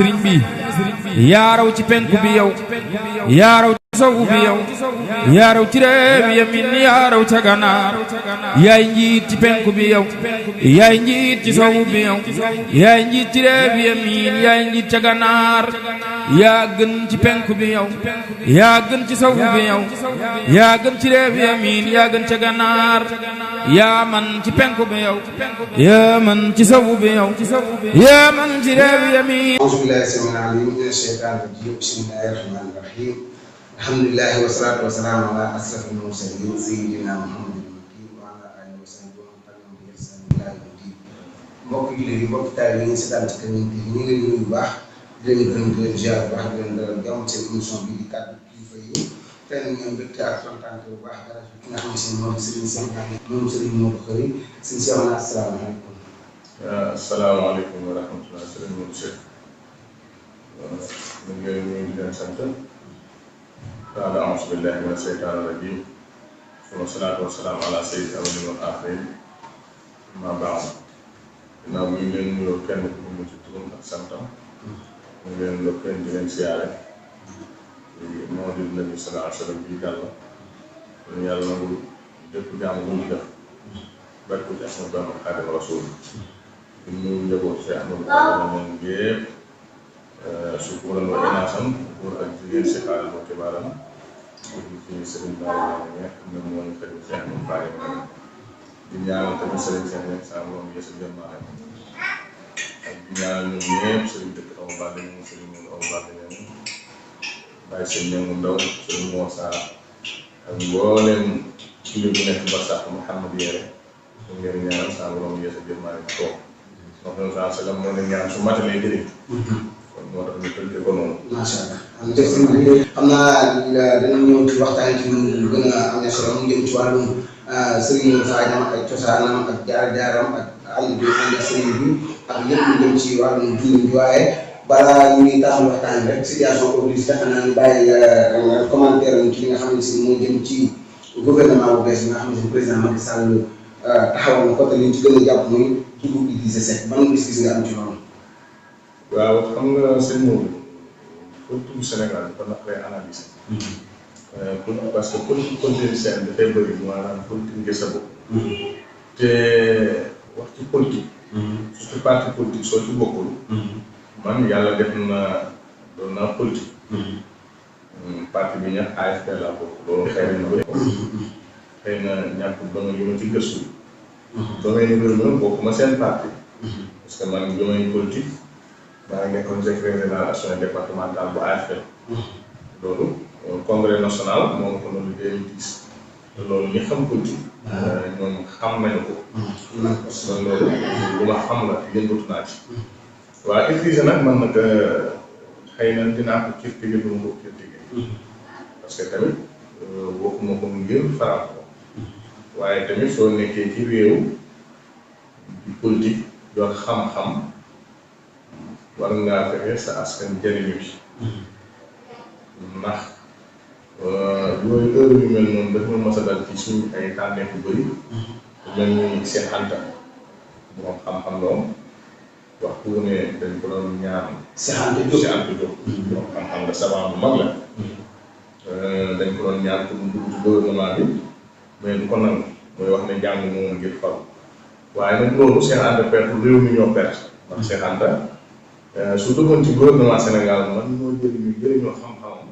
sëriñ bi yaa raw ci penku bi yow yaa raw ci sowu bi yow yaa raw ci réew yamin yaa raw ca ganaar yaay njiit ci penku bi yow yaay njiit ci sowu bi yow yaay njiit ci réew yamin yaay njiit ca ganaar yaa gën ci penku bi yow yaa gën ci sowu bi yow yaa gën ci réew yamin yaa gën ca ganaar yaa man ci penku bi yow yaa man ci sowu bi yow yaa man ci réew yamin alhamdulillahi wassalatu wassalamu ala asrafil mursalin sayyidina Muhammadin wa ala alihi wa sahbihi wa sallam bi ihsan ila yawmiddin. mbokk jullit yi mbokk taal yi ngeen seetaan ci Kër Niang ñu ngi leen di nuyu bu baax di leen gërëm di leen ziar bu baax di leen dalal jàmm seen émission bi di kàddu kilifa yi tey nag ñu am mbégte ak kontaante bu baax dara ki nga xam ne seen moom Serigne Cheikh moom Serigne Modou xëri sëñ Cheikhona asalaamaaleykum. asalaamaaleykum wa rahmatulah Serigne Modou Cheikh ñu ngi leen nuyu di leen sant. قال أعوذ بالله من الشيطان الرجيم والصلاة والسلام على سيد الأولين والآخرين ما بعد ginnaaw ñu ngi leen nuyoo kenn ku mu ci turam ak santam ñu ngi leen ndokkee di leen siyaare Modou Nabi sallallahu alayhi wa sallam bii yàlla ñu yàlla nangul jëpp jàmm bu ñu def barke ci Ahmadu Bamba Xaadimu Rasuul di nuyu njaboot si Ahmadu Bamba moom yépp sukuran wa inaasan góor ak jigéen si xaaral wa kibaaram ci sëriñ Ba nga xam ne mooy xëy na Cheikh moom Fadiama di ñaanal tamit sëriñ Cheikh nekk saa moom yeesu jëmmaale ak di ñaanal ñoom ñëpp sëriñ dëkk aw Bade ñoom sëriñ moom aw Bade ñoom bàyyi sëriñ ñoom ndaw sëriñ Moussa ak mbooleem jullit bu nekk ba sax Mouhamad Yere mu ngeen ñaanal saa moom yeesu jëmmaale toog wax na saa salaam moo ne ñaan su matalee jëriñ moo tax ñu tënkee ko noonu. macha allah xam naa dana ñëw ci waxtaan ci lu gën a am solo mu jëm ci wàllum sëriñ Fadiama ak cosaanam ak jaar-jaaram ak àll bi ànd ak sëriñ bi ak lépp lu jëm ci wàllum dund bi waaye balaa ñuy taxaw waxtaan rek situation oblige tax naa ñu bàyyi commentaire am ci li nga xam ne si moo jëm ci gouvernement bu bees bi nga xam ne si président Macky Sall taxawal na ko te liñ ci gën a jàpp muy dugub Idrissa Seck ban gis-gis nga am ci loolu. waaw xam nga sëñ Modou politique Sénégal dafa naqaree analyser. parce que politique politicienne dafay bëri maanaam politique ngir sa bopp. te wax ci politique. surtout parti politique soo ci bokkul. man yàlla def na doon naa politique. parti bi ñax AFP laa bokk loolu xëy na bëri. xëy na ñàkk ba nga yëngu ci gëstu. domaine bi la bokkuma seen parti. parce que man domaine politique. maa ngi nekkoon secrétaire général action départementale bu AFP. loolu congrès national moo ko doon 2010 te loolu ñi xam politique. ñoom xam nañu ko. parce que loolu lu ma xam la yëngatu naa ci. waaye Idrissa nag man nag xëy na dinaa ko critiquer du ma ko critiquer. parce que tamit waxuma ko ngir faral ko. waaye tamit soo nekkee ci réew di politique doon xam-xam. war ngaa fexe sa askan jëriñu ci ndax yooyu heure yu mel noonu dafa mos a dal ci suñu ay tànneef yu bëri mel ni Cheikhona moom xam-xam loom waxtu ne dañ ko doon ñaan Cheikhona Diop moom xam-xam nga savant bu mag la dañ ko doon ñaan pour mu dugg ci gouvernement bi mais du ko nangu mooy wax ne jàng moom ngir faru waaye nag loolu Cheikhona perte réew mi ñoo perte ndax Cheikhona su duggoon ci gouvernement Sénégal man moo jëriñoo xam-xamam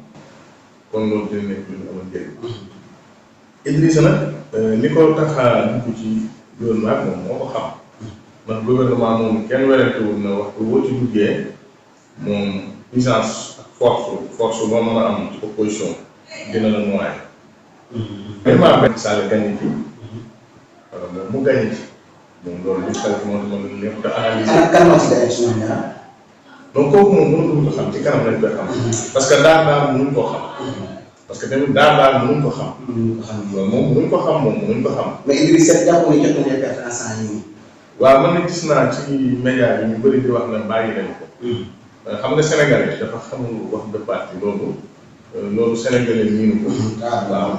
kon loolu dina nekk lu ñu amal njëriñ. Idrissa nag li ko tax a dugg ci gouvernement moom moo ko xam ndax gouvernement moom kenn werantewul na waxtu boo ci duggee moom puissance ak force boo mën a am ci opposition dina la noyyi. vraiment benn Sall gagné ci moom mu gagné ci moom loolu li xel moo tax ma lépp da analyser. kan moo ci gagné ci ñoom ñaar. donc kooku moom mënuñu ko xam ci kanam lañ koy xam. parce que daal mënuñ koo xam. parce que tamit daal mënuñ ko xam. loolu moom mënuñ ko xam moom mënuñ ko xam. mais Idrissa Seck jàpp nga jot nañu perte instant yii. waaw man nag gis naa ci média yi ñu bëri di wax na bàyyi nañ ko. xam nga Sénégalais dafa xamul wax de parti loolu Sénégalais miinu ko. waaw.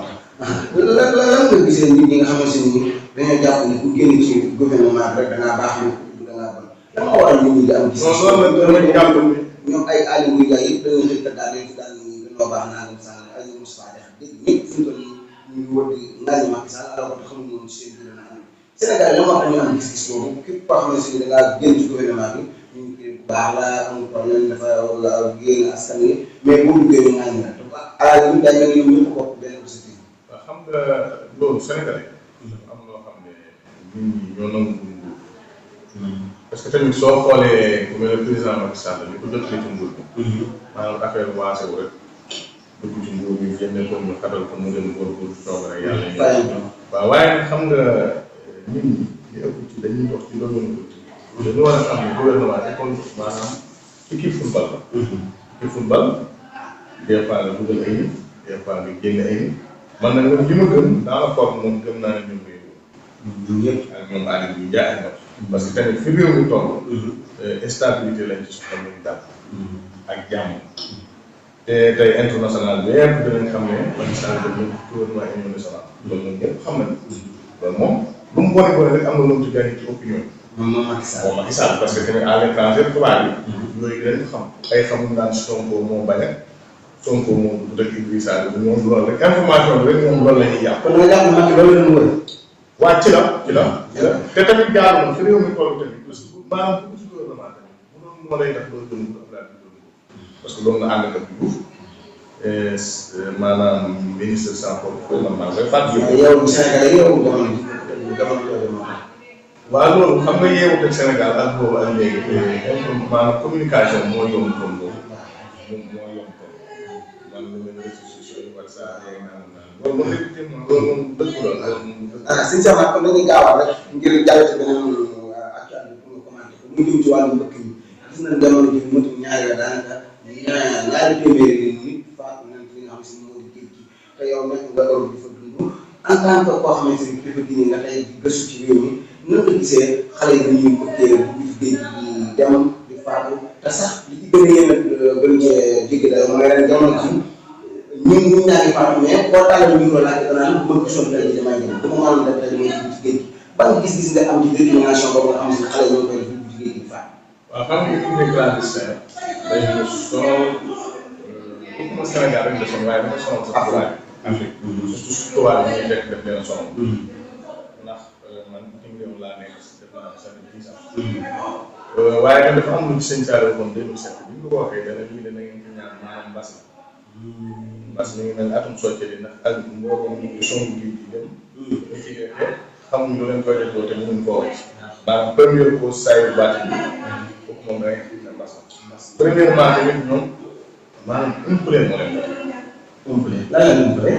lan nga gisee nit ñi nga xamante ni dañoo jàpp ni ku génn ci gouvernement bi rek da ngaa baax ni da ngaa bon. dama waral nit ñi di am gis. non loolu nag dama jàpp ni ñoom ay Aliou Ngouye Ndiaye yëpp dañoo xëy daal leen fi daal gënoo baax naa nga sànq ay Moustapha Diakhaté dégg ñëpp fi mu toll nii ñu ngi wër di ngaañu Macky Sall alors que xamuñu woon seen biir na am Sénégal yi moo tax ñu am gis-gis boobu képp koo xam ne si da ngaa génn ci gouvernement bi ñu ngi bu baax la amul problème dafa génn askan wi mais boo duggee ñu ngaañu la donc Aliou dañ ne ñoom ñëpp bokk benn objectif. waaw xam nga loolu Sénégalais am loo xam ne nit ñi ñoo nangu parce que tamit soo xoolee ku mel ne président Macky Sall li ko jotee ci nguur bi. maanaam affaire waase wu rek dugg ci nguur bi génne ko ñu xatal ko mu dem góorgóorlu toog rek yàlla ñu. waaw waaye nag xam nga nit ñi li ëpp ci dañuy dox ci loolu la dañu war a xam ne gouvernement école maanaam équipe football la. équipe football des fois nga dugal ay nit des fois nga génne ay nit man nag li ma gëm dans la forme moom gëm naa ne ñoom ñooy ñun ñëpp ak ñoom Aliou ñu jaay ak parce que tamit fi réew mi toll stabilité lañ ci soxla ñu dal ak jàmm te tey international bi yëpp dinañ xam ne Macky Sall dañu gouvernement union nationale loolu ñun ñëpp xam nañ loolu moom lu mu bone bone rek am na lu mu ci gagné ci opinion moom Macky Sall parce que tamit à l'étranger tubaab yi yooyu dañ xam ay xamul naan Sonko moo bañ a Sonko moom bu dëkk Idrissa bi ñoom loolu rek information bi rek ñoom loolu la ñuy yàq kon nga jàpp Macky loolu la ñu wër waa ci la te tamit jaaru na fi réew mi toll tamit parce que maanaam bu ci gouvernement tamit bu doon moo lay tax loolu gën a parce que loolu nga ànd ak Diouf maanaam ministre sans portefeuille man maa ngi koy fàttali. yow Sénégal yow waaw loolu xam nga yeewu ak Sénégal ak boobu ak léegi maanaam communication moo yomb tool boobu moom moo yomb tool man lu mel ne réseaux sociaux yi WhatsApp yeeg naan loolu moom effectivement loolu moom dëgg la suñu sama kon dañuy gaawal rek ngir jàll ci beneen actualité pour nga commenter ko mu jëm ci wàllu mbëkk mi gis nañ jamono ji motul ñaari la daanaka ñaari téeméeri nit faatu nañ ci li nga xam si moo di géej gi te yow nekk nga Europe di fa dund en tant que koo xamante ni dafa diine nga tey di gëstu ci réew mi nan nga gisee xale yi dañuy bëggee dugg ci géej gi di dem di faatu te sax li ci gën a yéen a gën cee jéggi dayo mooy ren jamono ji ñun ñaa ngi faatu mais boo tàllal ñu ko laaj danaan bëgg son tey ji damay dem bu ma mënoon def tey mooy dugg ci géej gi ban gis-gis nga am ci détermination boobu nga xam si xale ñoo koy dugg ci géej gi faatu. waaw xam nga équipe de clandestin day ñu sonal comme Sénégal rek la sonal waaye dama sonal sa tubaab Afrique surtout tubaab yi ñuy fekk def leen sonal ndax man tim réew laa nekk def naa sa 10 ans waaye nag dafa am lu ci sëñ Saalum kon 2007 bi ñu ko waxee dana lii dana ngeen ci ñaan maanaam mbas mbas mi ngi mel ni atum socce di ndax ak mbooloo ñu ngi songu gi di dem ñu ci defee xamuñ lu leen koy defoo te mënuñ koo wax maanaam première cause saa yu baatin bi foofu moom da ngay xam ne mbas premièrement tamit ñoom maanaam umpale moo leen def umpale lan la umpale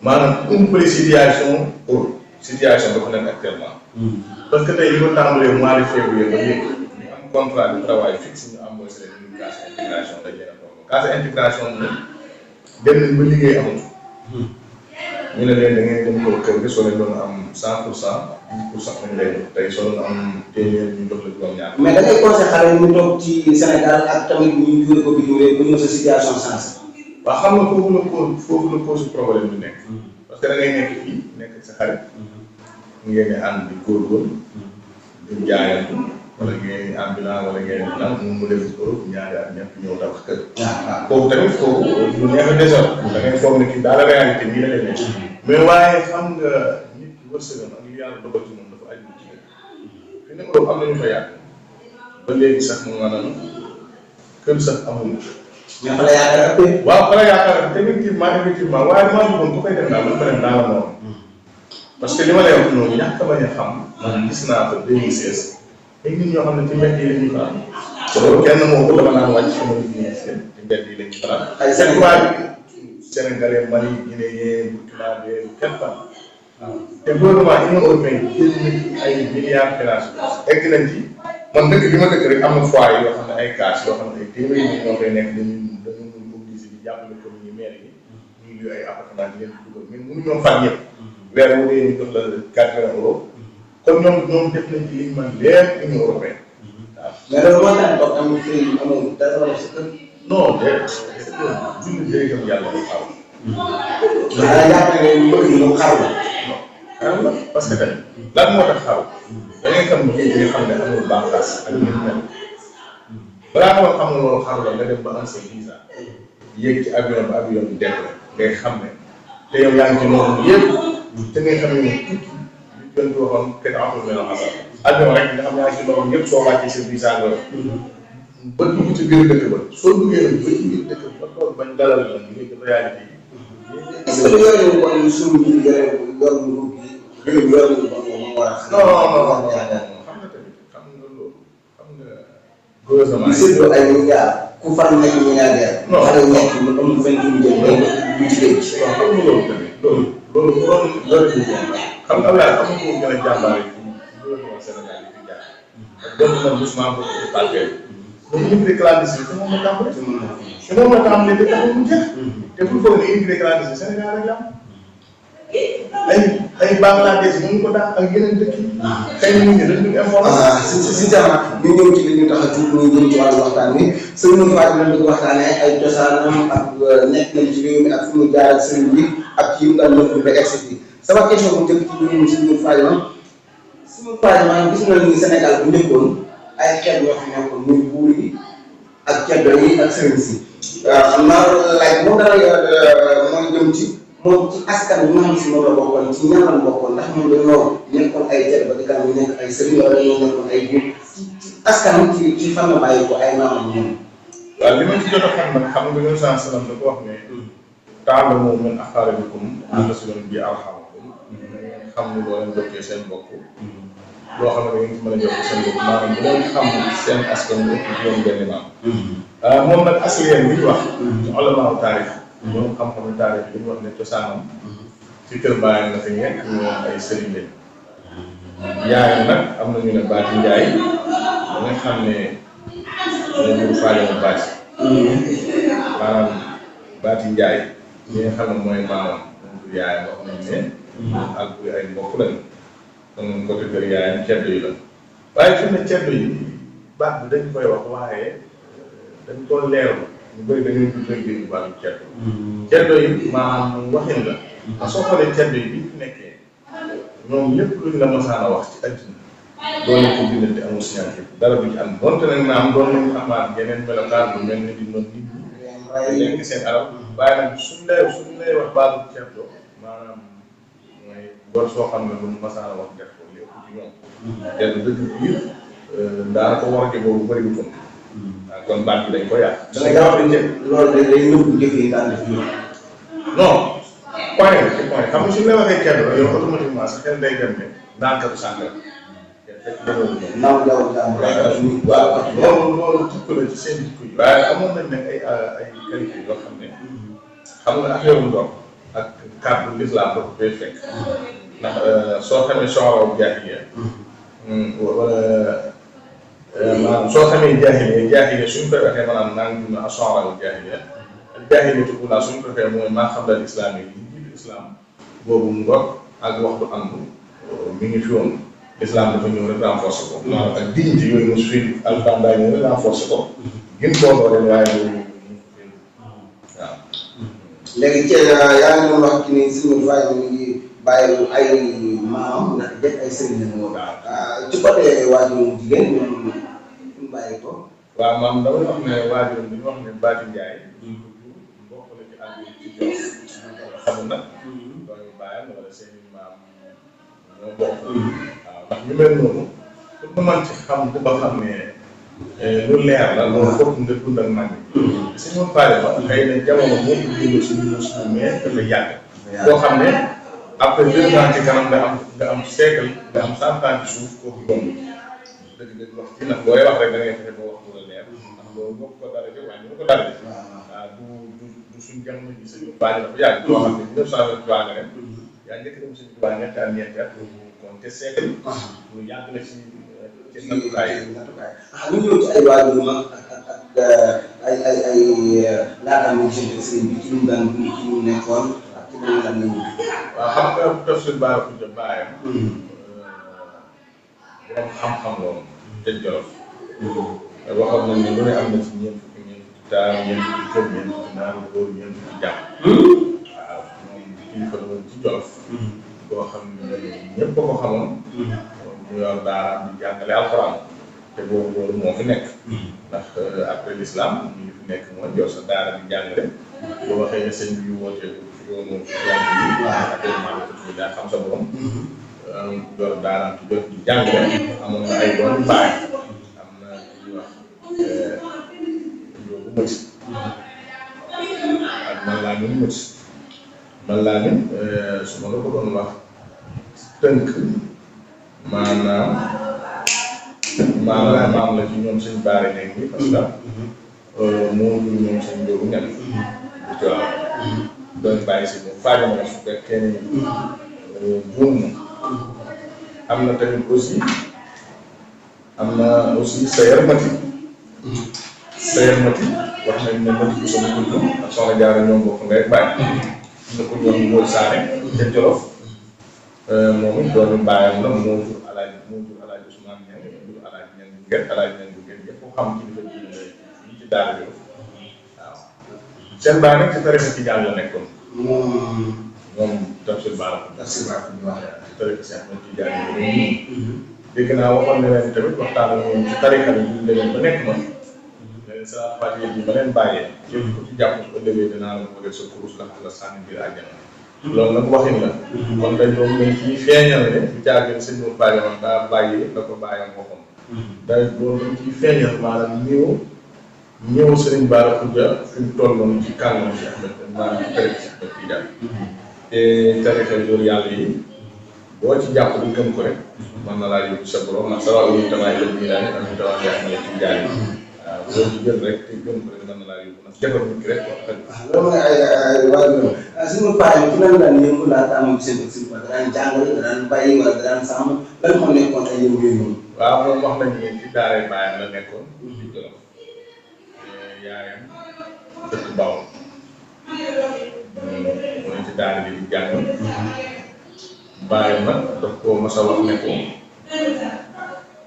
maanaam umpale situation dafa nekk actuellement parce que tey li ko tàmbalee mois de février ba léegi ñu am contrat de travail fixe ñu embauché leen ñu case intégration dañ leen a toog case intégration moom dem nañ ba liggéey amul ñu ne leen da ngeen dem ko kër gi soo leen doon am 100% 10% nañ lay jox tey soo doon am téeméer ñu jox la juróom-ñaar. mais da ngay conseillé xale yi ñu toog ci Sénégal ak tamit ñu jóge ko bitim réew ba ñëw sa situation sens. waaw xam nga foofu la cause problème bi nekk parce que da ngay nekk fii nekk sa xarit ngeen di ànd di góorgóorlu di jaayantu wala ngeen di ambulant wala ngeen di naan mu dem ci Europe ñaari at ñett ñëw tabax kër. foofu tamit foofu lu neex a désordre da ngay foog ne kii dans la réalité nii la demee mais waaye xam nga nit ki wërsëgam ak li yàlla dogal ci moom dafa aju ci dëkk fi ne Europe am nañu fa yàgg ba léegi sax mu maanaam kër sax amul. mais fa la yaakaar waaw fa la yaakaar effectivement waaye maa ngi ko koy def daal lu ko def daal la moom parce que li ma lay wax noonu ñàkk a bañ a xam man gis naa ko 2016 ay nit ñoo xam ne ci mbedd yi la ñuy faral loolu kenn moo ko dama naan wàcc sama nit ñi seen ci mbedd yi la ñuy faral ay Sénégalais Mali Guinée Burkina kenn fan te gouvernement Union européenne jël na ay milliards financement egg nañ ci man dëkk bi ma dëkk rek am na foyer yoo xam ne ay cash yoo xam ne ay téeméeri nit ñoo koy nekk dañu obligé di jàppale commune yi maire yi ñuy luy ay appartement di leen dugal mais mënuñoo far ñëpp weer wu dee ñu jox la 80 euros kon ñoom def nañ ci liñ man lépp Union européenne waaw. mais loolu moo tax toog amul fii amul dara wala sa kër. non déedéet julli jërëjëf yàlla du xaw. daa jàpp ne mbëgg yi moom xaru la. xaru la parce que tamit lan moo tax xaru da ngay xam géej gi nga xam ne amul bànqaas ak ñu mel balaa nga xam ne loolu xaru la nga dem ba am sa visa yéeg ci avion ba avion bi dekk ngay xam ne te yow yaa ngi ci noonu yëpp te ngay xam ne tukki li gën di waxoon kenn amul mel asal avion rek nga xam yaa ngi ci noonu yëpp soo wàccee sa visa nga ba dugg ci biir dëkk ba soo duggee nag ba ci biir dëkk ba toog bañ dalal la ñu ngi réalité yi. est-ce que yooyu kon suñu ji yor nguur gi yor moo war a non xam nga tamit xam nga loolu xam nga gouvernement yi surtout ay milliards ku far nekk milliardaire xale nekk lu am 20 millions bu ci géej waaw xam nga loolu tamit loolu loolu xam nga Abdoulaye xam nga ko gën a jàmbaare ci gouvernement Sénégal yi fi jaar ak dem na doucement ko ci parquet donc immigré clandestin te moom la tàmbali te moom la tàmbali te taxul mu jeex te pour foog ne immigré clandestin Sénégal rek la ay Bangladesh ñu ko daan ak yeneen dëkk yi xëy na nit ñi dañu information si jàmm ñu ñëw ci li ñu tax a tudd ñu jëm ci wàllu waxtaan bi sëñ Modou Faty lañ bëgg waxtaanee ay cosaanam ak nekk nañ ci réew mi ak fu mu jaar ak sëriñ bi ak ci yu daan mën ba egsi bi sama question bu njëkk ci lu ñu sëñ Modou Faty maanaam gis nga ni Sénégal bu njëkkoon ay xeet yoo fi nekkoon muy buur yi ak ceddo yi ak sëriñ si xam naa laaj moom dara mooy jëm ci moom ci askan bi nga xam si moom la bokkoon ci ñan la bokkoon ndax moom dañoo nekkoon ay ceddo ba di kan ñu nekk ay sëriñ wala dañoo nekkoon ay buur ci askan ci fan la bàyyi ko ay maamam ñoom. waaw li ma ci jot a xam nag xam nga yow saa salaam da ko wax ne ta'allamu min aqaaribikum maa tasiluuna bihi arhaamakum xam ni loo leen jokkee seen mbokk loo xam ne da ngeen mën a jokkee seen mbokk maanaam bu leen xam seen askan wi ëpp juróom benn maam moom nag askan bi ñu wax ci ulamaaw taarix ñoom xam-xamu taarix bi ñu wax ne cosaanam ci kër baayam na fi nekk ñoom ay sëriñ lañ yaayam nag am na ñu ne Baati Njaay ba nga xam ne moom Modou Fadiama Baati maanaam Baati Njaay ñi nga xam ne mooy maamam moom du yaayam wax nañ ne ak ay mbokk lañu donc côté kër yaayam ceddo yi la waaye fi ne ceddo yi baat bi dañ koy wax waaye dañ koo leerlu ñu bëri dañuy dégg baatu ceddo ceddo yi maanaam waxin la ndax soo xoolee ceddo yi bi ñu nekkee ñoom lépp luñ la mosaan a wax ci àddina doon nañ ko bindante amul signature dara du ci am donte nag naam doon nañu amaat yeneen melokaan bu mel ni di noonu nit ñi lekk seen alal waaye nag suñ lay wax baatu ceddo maanaam mooy góor soo xam ne lu mu mosaan a wax def ko lépp ci ñoom ceddo dëgg biir daanaka war a boobu bëri wu kon baat bi dañ ko yàq. da nga wax ne loolu day nëbbu jëf yi daan def ñu. non point la ci point xam nga suñ la waxee ceddo yow automatiquement sa xel day dem ne naankatu sàngara. naaw jaww ji am waaw loolu jikko la ci seen jikko yi. waaye amoon nañ ne ay qualité yoo xam ne xam nga affaire ndox ak kàddu l'islam dafa koy fekk ndax soo xamee soxlawu jaahiliya wala maanaam soo xamee jaahiliya suñ koy waxee maanaam naan ñu ne soxlawu jaahiliya ak jaahiliya ci Qur'an suñ ko waxee mooy maa xam dal islam yi jiitu islam boobu ndox ak waxtu ànd mi ngi fi woon. Islam dafa ñëw rek renforcer ko. maanaam ak dignité yooyu mosu fi alxuraan daa ñëw rek renforcer ko. gën koo doole waaye loolu waaw. léegi yaa ngi doon wax ci ni suñu Faye mi ngi bàyyi ay maamam ndax jëkk ay sëriñ la ñu woon. ci côté waajur jigéen ñoom ñu bàyyi ko. waaw maam dama wax ne waajur bi ñu wax ne Baati Njaay. bokk na ci àll ci Jolof. xamul nag. doomu baayam wala seen i maam ñoo bokk. ndax ñu mel noonu pour nga mën ci xam bu ba xam ne lu leer la loolu foofu nga dund ak mag bi si ñoom pare ba xëy na jamono moo ko dundoo suñu mais dafa yàgg boo xam ne après 2 ans ci kanam nga am siècle nga am 100 ans ci suuf kooku yomb dëgg wax ci nag looy wax rek da ngay fexe ba wax lu la leer ndax loolu boo ko dara jël waaye ñu ko dara jël waaw du suñ jamono ji sa ñoom pare dafa yàgg boo xam ne 1923 nga dem yaa njëkk dem suñu tubaab ñetti at ñeenti at kon te seetlu lu yàgg la ci nattukaay yi. ñu ñëw ci ay waajur ma ak ay laata muy jënd sëriñ bi ci ñu daan dund ci ñu nekkoon ak ci ñu daan ñëw. waaw xam nga def suñu baara fu jëm baayam. borom xam-xam loolu te Jolof. waxoon nañ ne lu ne am na ci ñeent fukki taal ñeent fukki kër ñeent fukki naaru góor ñeent fukki jàpp. waaw moom kilifa la woon ci Jolof. boo xam ne ñëpp ko xamoon. mu yor daara di jàngale alxuraan te boobu loolu moo fi nekk. ndax après l'islam ñu fi nekk mooy yor sa daara di jàngale boo waxee ne sëñ bi yu woote yoonu yàlla bi actuellement daa xam sa borom yor daaraam ci jot di jàngale amoon na ay doom baay am na ñuy wax yoobu mët ak man laa min mët man laa min su ma la ko doon wax tënk maanaam maam la ci ñoom suñ baare nekk bi parce que moo jur ñoom suñ doogu ñan bu jox doon bàyyi si moom Fadiama su fekkee ne juum na am na tamit aussi sayar mati wax nañ ne mati bu sama tudd ak soxna Jaara ñoom bokk ngay bàyyi am na ko ñoom Ngóor Saane ca Jolof moom it doomu bàyyam la moo jur alaaji Ousmane Niang jur alaaji Niang bu Guet alaaji Niang bu Guet yëpp xam ci dafa ji fii ci daara Jolof waaw seen baay nag ci tarixa ci jàll la nekkoon moom tafsir baara ñu wax ci tarixa Cheikh Ahmed Tidiane yi dégg naa waxoon ne leen tamit waxtaan ak ñoom ci tarixa bi ñu demee ba nekk ma leen sa fatiye bi ba leen bàyyee képp ku ci jàpp su ëllëgee dinaa la ko def sa kurus la xam la sànni biir àjjana loolu nag waxin la kon dañ doon dañ ciy feeñal ne bu jaagee sëñ Modou Fadiama daa bàyyi la ko bàyyam waxoon day doon dañ ciy feeñal maanaam ñëw sëriñ Bara Khoudia fi mu tolloon ci kàngam si Ahmed maanaam ci tarixa si Ahmed Tidiane te tarixa loolu yàlla yi boo ci jàpp di gëm ko rek mën na laa yóbbu sa borom ndax sa waa yu tamaay la ñuy daal ak tawax yaa xam ne ci jaay waaw boo ci jël rek te gëm ko rek mën na laa yóbbu ndax defar nit ki rek wax dëgg. loolu mooy ay waajur suñu Fadiama ci lan daan yëngu laata amoon seen suñu Fadiama daan jàngale daan bàyyi wala daan sàmm lan moo nekkoon ay yëngu yooyu noonu. waaw moom wax nañu ne ci daaray baayam la nekkoon. ci Jolof yaayam dëkk Bawol mooy ci daara bi di jàng baayam nag daf koo mas a wax ne ko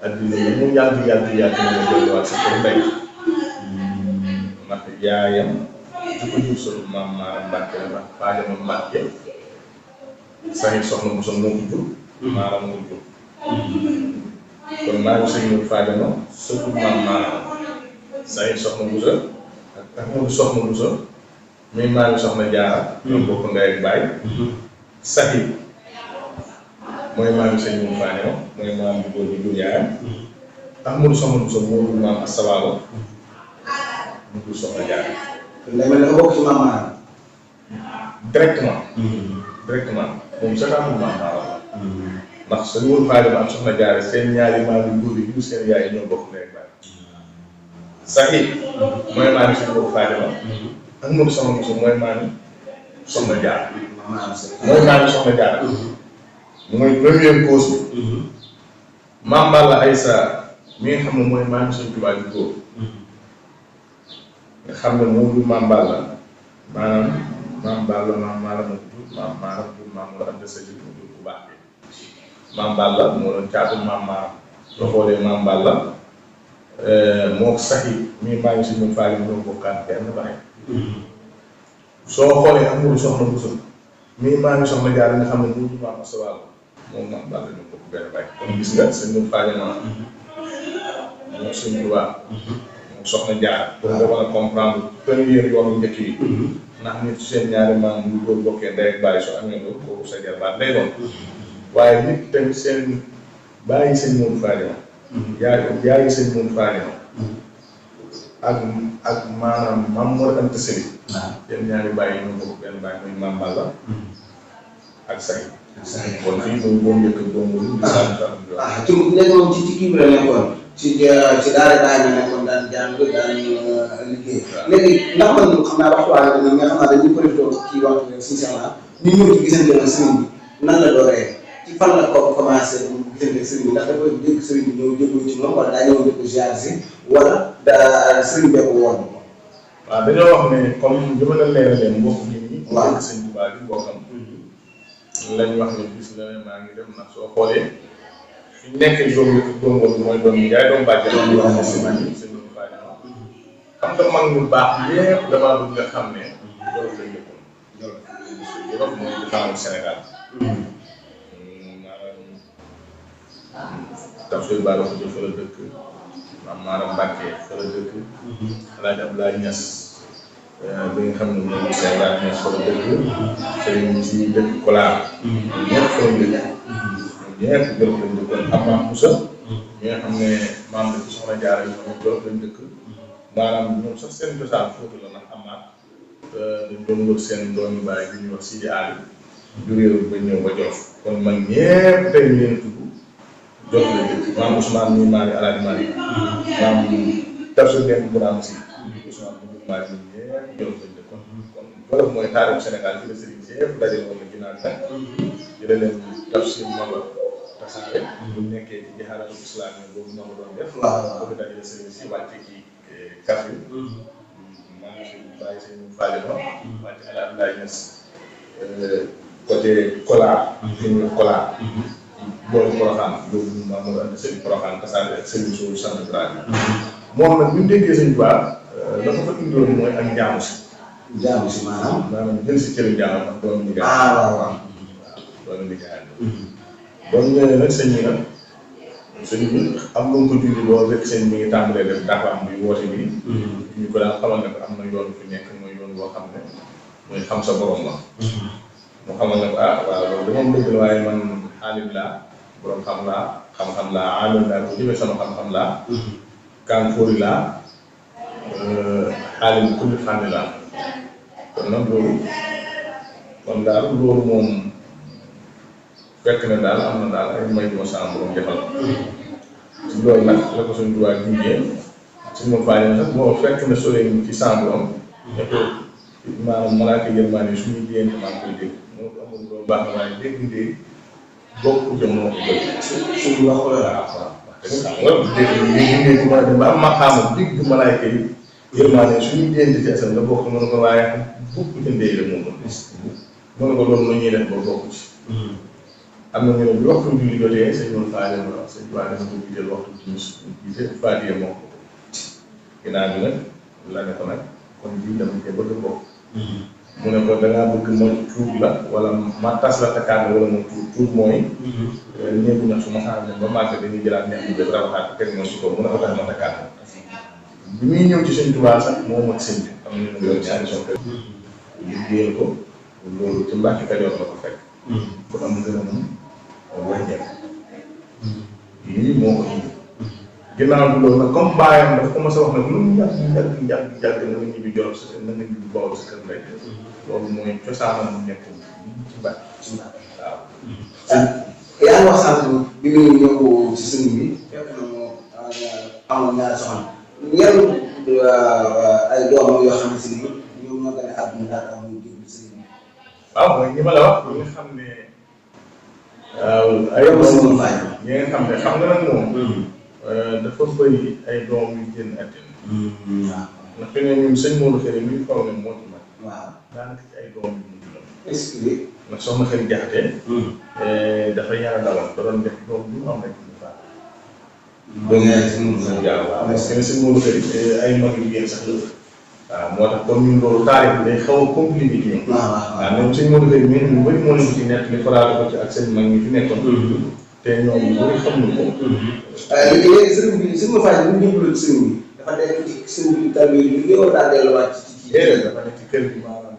addina yi mu yàgg na delluwaat sa kër ndey ndax yaayam di ko jur solo maam Maaram Mbàkke la ndax Fadiama Mbàkke saxit soxna Musa moo ko jur Maaram moo jur kon maa ngi sëñ Modou Fadiama sëtu maam Maaram saxit soxna Musa ak Ahmadu soxna Musa muy maa ngi soxna Jaara ñoo bokk ndey ak baay saxit mooy maam sëñ Modou Fadiama mooy maam bu góor bi jur yaayam Ahmadu soxna Musa moo jur maam Asawaalo mu jur soxna Jaara kon day mel ne bokk ci maam Maaram directement moom sa amul maam Maaram ndax sëñ Modou Fadiama ak soxna Jaara seen ñaari maam yu góor yi jur seen yaay ñoo bokk ndey ak baay saxit mooy maam sëñ Modou Fadiama Ahmadu soxna Musa mooy maam soxna Jaara mooy maam soxna Jaara mooy première cause bi maam Balla Aysa mi nga xam ne mooy maam Sëñ Tuubaa bi góor nga xam ne moo jur maam Balla maanaam maam Balla maam Maaram moo jur maam Maaram jur maam Mor Anta Sali mu jur bu baax bi maam Balla moo doon caatu maam Maaram soo xoolee maam Balla moo saxi mi maa ngi si ñun Fadiama ñoo bokkaat benn baay soo xoolee Ahmadu soxna Musa mi maa ngi soxna Jaara nga xam ne moo jur maam Asawaalo moom maam Balla ñu bokk benn baay kon gis nga sëñ Modou Fadiama moom Sëñ Tuubaa moom soxna Jaara pour nga mën a comprendre première yoonu njëkk yi ndax nit seen ñaari maam bu góor bokkee ndey ak baay soo amee loolu kooku sa jarbaat lay doon waaye nit tamit seen bàyyi Sëñ Modou Fadiama yaayi Sëñ Modou Fadiama ak maanaam maam Mor Anta Sali seen ñaari bàyyi ñoo bokk benn baay muy maam Balla ak say kon fii muy boo njëkk boo mu ci léegi moom ci kii bi la nekkoon ci daara baay la nekkoon daan jàng daan liggéey léegi ndax man xam naa waxtuwaale dina nga xam naa dañuy profité kii waxtu rek suñu sema ñu ñëw ci gisante ak sëriñ bi nan la dooree ci fan la ko commencé gisante ak sëriñ bi ndax dafa dégg sëriñ bi ñëw jéggul ci moom wala daa ñëw di ko ziar si wala daa sëriñ bee ko woon. waaw dañoo wax ne comme li ma la leeralee mbokk nit ñi. waaw Sëñ Tuubaa bi bokkam. lañ wax ne bis la ne maa ngi dem ndax soo xoolee fi ñu nekkee doom bi mooy doom yi yaay doom bàjjal la ñuy wax ne si man Sëñ Modou Fadiama xam nga mag ñu baax yépp damaa bëgg nga xam ne Jolof lañ dëkkoon Jolof mooy défendre Sénégal maanaam Tafsir Bara Khoudia fa la dëkk maanaam Mbacke fa la dëkk. Alaaji Abdoulaye Niass bi nga xam ne moom Cheikh Ibrahima Niass fa la dëkk. sëriñ si dëkk Kolaar. ñëpp fa la dëkk. ñëpp Jolof lañ dëkkoon Amath Moussa. ñi nga xam ne maam la ci Soxna Jaara yi ñoom Jolof lañ dëkk. maanaam ñoom sax seen cosaan foofu la ndax Amath dañ doon wër seen doomi baay bi ñuy wax Sidi Ali. juréeru ba ñëw ba Jolof kon man ñëpp tey ñu leen tudd Jolof la dëkk maam Ousmane muy maari Alaaji Malick maam Tafsir Demba Bourama Si Ousmane muy maari ñun ñëpp Jolof lañ dëkk kon Jolof mooy taarixu Sénégal fi la sëriñ si yëpp daje woon na ginnaaw nag jële leen Tafsir Maba tasaare bu nekkee ci jihaadu islam boobu ñoo ko doon def boobu dajale sëriñ si wàcce ci Kaffrine maa ngi fi bàyyi seen Fadiama wàcce Alaaji Abdoulaye Niass côté Kolaar. fi ñu Kolaar. boolu Porokhane loolu maa ngi andi sëriñ Porokhane tasaare ak sëriñ Sow sant Ibrahima. moom nag bu ñu déggee sëñ Tuubaa la ko fa indiwoon mooy ak njaamu si. jaamu si maanaam jël si cëriñ njaamu ak doomu liggéey. waaw. doomu liggéey. ba mu ñëwee nag sëñ bi nag sëñ bi am lu mu ko julli lool rek sëñ bi ngi tàmbalee def dafaam bi woote bi. ñu ko daan xamal ne ko am na yoon fi nekk mooy yoon boo xam ne mooy xam sa borom la. mu xamal ne ko waaw loolu dama bëgg la waaye man xaalim laa borom xam-xam laa aalim laa bu jëmee sama xam-xam laa. kànfoori laa xaalim kulli fànni laa kon nag loolu kon daal loolu moom fekk na daal am na daal ay may yu ma sama borom defal ci loolu nag la ko suñu tubaab jugee suñu ma fànni sax moo fekk na sore ci sama borom ne ko maanaam malaaka yërmaane suñu jigéen maa ngi koy dégg moo ko amul loolu baax na waaye dégg bokku jëm moo ko bëgg suñu wax ko la waaw dégg ma dem ba am maqaama dégg malaaka yi yërmaane suñu jigéen ci asal nga bokk mën ko waaye bokku ci ndey la moom mën ko loolu la ñuy def ba bokku ci am na ñu ne bi waxtu julli jotee sëñ moom Fadiama ma wax sëñ Tuubaa dama ko jiital waxtu timis jiite Fadiama moo ko ginnaaw bi nag la ne ko nag kon bii dama cee bëgg bokk mu ne ko dangaa bëgg ma tuub la wala ma tas la takkaat wala ma tuub mooy néegu ñax su ma xaar ne ba màgg dañuy jëlaat ñax bi def rabaxaat teg moom si ko mu ne ko tax ma takkaat bi muy ñëw ci sëñ Tuubaa sax moo mat sëñ bi am nañu ne ñaari soppe liggéeyal ko loolu ci Mbàkke Kajoor la ko fekk ku am gën a moom wàññeeku lii moo ko indi ginnaaw bi loolu nag comme baayam dafa ko mos a wax nag lu mu yàgg na nga ñibbi Jolof sa kër na nga ñibbi Bawol sa kër lay loolu mooy cosaanam mu nekk ci Mbàkke waaw. yaa ngi wax sànq bi muy ñëw ci sëñ bi fekk na mu amoon ñaari soxna ñenn ay doomam yoo xam ne si ni ñoom ñoo gën a àdduna daal am ñu jébbalu sëñ bi. waaw mooy ñi ma la wax ñi nga xam ne ay doom ñi nga xam ne xam nga nag moom dafa bëri ay doom yu génn àddina. waaw ndax fi ne ñun sëñ Modou Xëri mi ngi faw ne moo ci mag. waaw daanaka ci ay doom yu mujj la. est-ce que. ndax soxna Xëri Jaxate dafa yàlla dawal da doon def doom bu mu am rek ñu faat. doom yaa ngi si Modou Xëri. waaw parce que sëñ Modou Xëri ay mag yu génn sax la. waaw moo tax comme ñun loolu taarix bi day xaw a compliqué ci ñoom. waaw même sëñ Modou Xëri mais ñu bëri moo leen ko ci nekk li faraatu ko ci ak seen mag ñi fi nekkoon. te ñoom ñu bëri xamuñu ko. léegi sëriñ bi sëriñ Faye bu ñu jébbaloo ci sëriñ bi dafa nekk ci sëriñ bi tamit ñu ngi war a delluwaat ci dafa nekk ci kër gi maanaam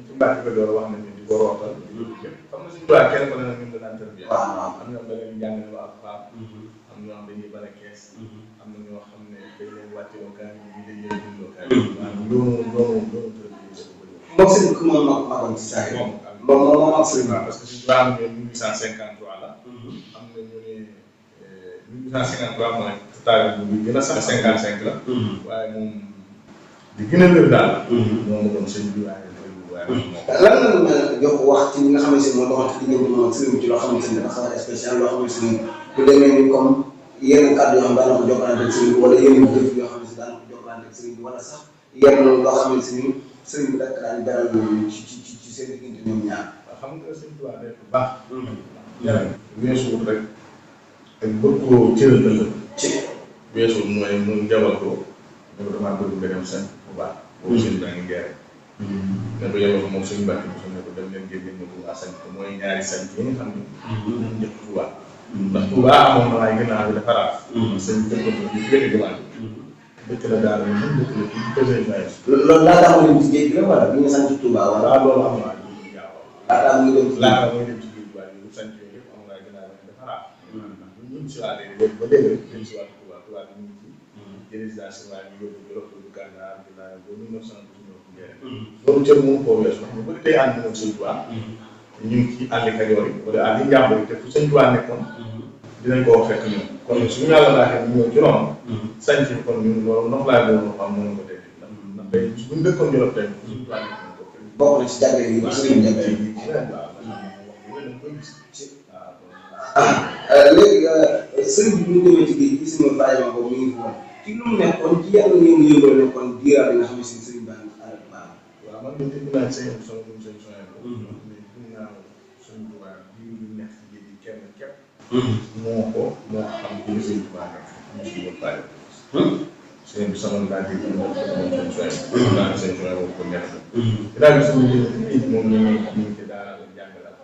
ci Mbàkke ko door wax nañu di ko rootal xam nga suñu tubaab kenn ko ne nag ñun danaan tërbiya am ñoo xam ne dañuy jàng ne ak faam am ñoo xam dañuy bala kees am na ñoo xam ne dañ leen wàcce loo kaay yi dañ leen dundoo kaay maanaam loolu tërbiya moom sëriñ bi moom magoon ci saa yi moom ak sëriñ parce que suñu tubaab ñoom 1853 la am na ñu ne 1853 mooy taarix bi gën a sax 55 la waaye moom di gën a wér daal moom doon sëñ bi waaye lan la mën a jox wax ci ñi nga xamante ne moo doxal ci diggante moom ak sëriñ bi ci loo xamante ne dafa xaw a spécial loo xamante ne bu demee ni comme yenn kàddu yoo xam daan na ko jokkalante ak sëriñ bi wala yenn jëf yoo xam ne si daan na ko jokkalante ak sëriñ bi wala sax yenn loo xamante ni sëriñ bi dakk daan beral ci seen diggante ñoom ñaar. xam nga sëñ Tuubaa def bu baax weesuwul rek ak bëgg koo cëral ëllëg ci weesuwul mooy mu jawal ko ne ko damaa bëgg nga dem seen bu baax boobu sëñ baa ngi geere ne ko yebal ko moom suñu bàtt bi su ne ko dem leen génne ma bu asan ko mooy ñaari sañ yi nga xam ne ñu njëkk Tuubaa ndax Touba amoon na waaye ginnaaw bi dafa raaf. sëñ bi dëkk bi ci wetu jumaa ji. dëkk la daal di mën dëkk la ci deuxième phase. loolu laataa muy dem ci géej gi la wala bi nga sant Touba wala. waaw loolu am na laataa muy dem ci laata muy dem ci géej gi waaye sant yooyu yëpp am na waaye ginnaaw bi dafa raaf. ndax ñu ngi si waatee léegi ba léegi rek ñu si waat Touba Touba bi ñu ngi ci résidence waaye ñu yóbbu Jolof yóbbu Gànnaar ginnaaw ba 1929 loolu cër moom koo weesu ndax ñu bëri tey ànd nañ sëñ Touba ñu ngi ci àll Kajoor yi wala àll njàmbur yi te fu sëñ Touba nekkoon dinañ koo fekk ñun kon suñu yàlla laaxee ñu ñëw ci loolu sañ ci kon ñun loolu ndox laa doon xam mënu ko tey ndax tey buñ dëkkoon Jolof tey suñu Touba nekkoon ko bokk na ci jàngale yi sëriñ jàngale yi léegi sëriñ bi bu ñu demee ci géej gi suñu Fadiama boobu mi ngi fi woon ci lu mu nekkoon ci yàlla yëngu-yëngu nekkoon diiraa bi nga xam ne si sëriñ baa ngi àll baax waaw man de dégg naa seen émission bu ñu seen soxla mais dégg naa suñu Touba bii ñu nekk ci géej gi kenn képp moo xam ci sëñ Touba nekk ñu si yóbbu Fadiama seen bi sama laa dégg ñu seen soxla naa seen soxla boobu ko nekk dinaa gis suñu géej moom ñu ngi ci daara la jàngal ak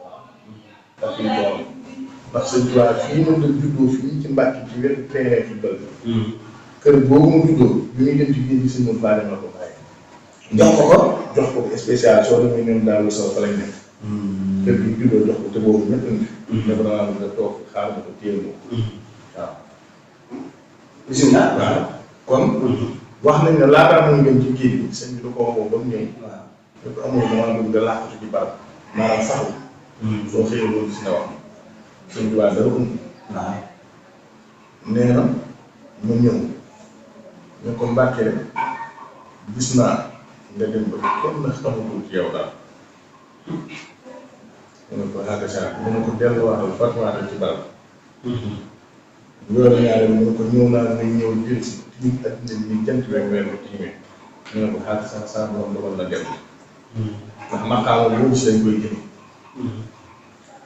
ndax suñu tool ndax sëñ Touba fii moom la juddoo fii ci Mbàkke ci wetu terrain ci bël kër boobu mu juddoo bi muy dem ci géej gi sëñ Modou Fadiama la ko bàyyi jox ko spécial soo demee ñoom daal lu saw fa lañ nekk kër gi juddoo jox ko te boobu ñëpp indi ne ko dangaa bëgg a toog xaar na ko téye ko waaw bisimilah waaw kon wax nañ ne laataa muy dem ci géej gi sëñ bi da ko waxoo ba mu ñëw da ko amul damaa bëgg nga làqatu ci barab maanaam saxu soo xëyee loolu si nga wax sëñ bi waa dara waaw nee na mu ñëw ñu ko Mbàkke rek gis naa nga dem ba kenn na xamatul ci yow daal mu ne ko xaaka mu ne ko delluwaatal fàttuwaatal ci barab loolu ñaareel mu ne ko ñëw naa nga ñëw jël si tiim addina bi jant rek weer ko tiimee mu ne ko xaaka saa borom dogal na dem ndax maqaama boobu si lañ koy jëme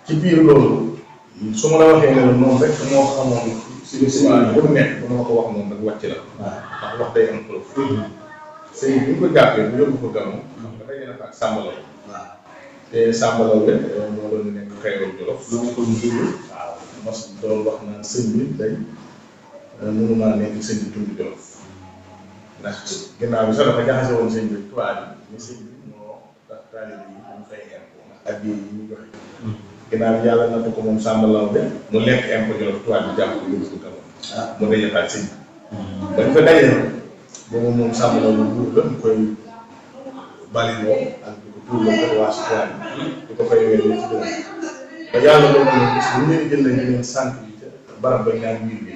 ci biir loolu su ma la waxee ne la moom rek moo xamoon si waa bu nekk bu ma ko wax moom rek wàcc la ndax wax day am preuve sëñ bi ñu ko jàppee bu yóbbu ko gàmmu xam nga daje na fa ak sàmbalaw te sàmbalaw rek moo doon nekk xeeru Jolof waaw mos doon wax naan sëñ bi day mënumaa nekk sëñ bi tund Jolof ndax ginnaaw bi sax dafa jaxase woon sëñ bi tubaab yi ni sëñ bi moo tax taalibe yi ñu fay impôt ndax addiya yi ñu joxe ginnaaw bi yàlla nattu ko moom sàmbalaw de mu lekk impôt Jolof tubaab bi jàpp ko yóbbu ko gàmmu mu daje fa ak sëñ bi dañ fa daje boobu moom sàmbalaw bu buur la mu koy baliloo ak di ko tuurloo ko waa si toile di ko fay weer ci dëgg ba yàlla doon na gis bu ñu jël nañ leen sànq bi ca barab ba ñaar wiir bi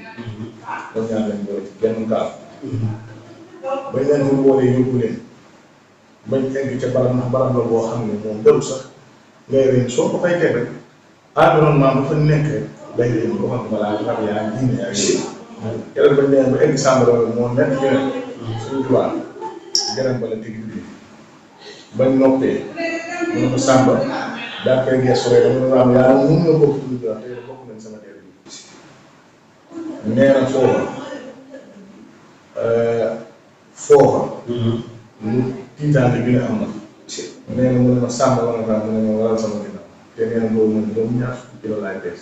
ba ñaar lañ boole ci genn kaal bañ leen ko boolee yóbbu leen bañ egg ca barab ndax barab la boo xam ne moom daru sax ngay ren soo ko fay teg rek environnement ba fa nekk rek day leen ko xam ne balaa rab yaa diine ak yéen keroog bañ leen ba egg sàmbalaw moo nekk yeneen suñu tubaab gërëm ba la teg bi bañ noppee mu ne ko Samba daa koy gestu rek dama ne am yaa mun nga bokk tuuti bi wax te bokk nañ sama teer bi nee na foofa lu tiitaante bi ne am na nee na mu ne ma Samba wala nga mu ne ma waral sama ginnaaw te nee na boobu man juróom-ñaar fukki kilo laay pees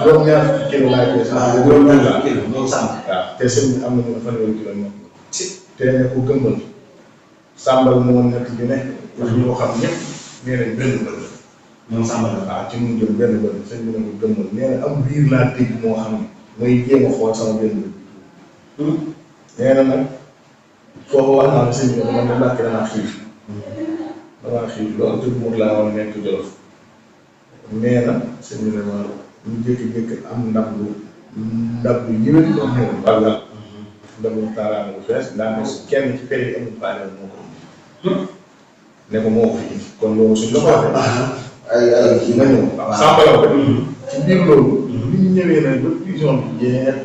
juróom-ñaar fukki kilo laay pees juróom-ñaar kilo moom Samba waaw te sëñ bi am na ñu fanweeri kilo moom te ne ko gëmbal sàmbal moo nekk bi ne ndax ñu ko xam ñëpp nee nañ benn bët la ñoom sàmbal waaw ci mun jël benn bët sëñ bi ne ko gëmbal nee na am biir laa dégg moo xam ne mooy jéem a xool sama benn bët nee na nag foofu wax naa ne sëñ bi ne man de Mbàkke damaa xiif loolu te mu laa woon nekk Jolof nee na sëñ bi ne ma ñu jékki-jékki am ndab lu yëwét ko ñëw walla ndab lu taaraam bu fees ndax kenn ci fere yi amul faale moo ko ne ko moo ko fi indi kon loolu suñ la ko waxee nga ñëw sàmbalaw rek ci biir loolu bi ñu ñëwee nag ba prison bi jeex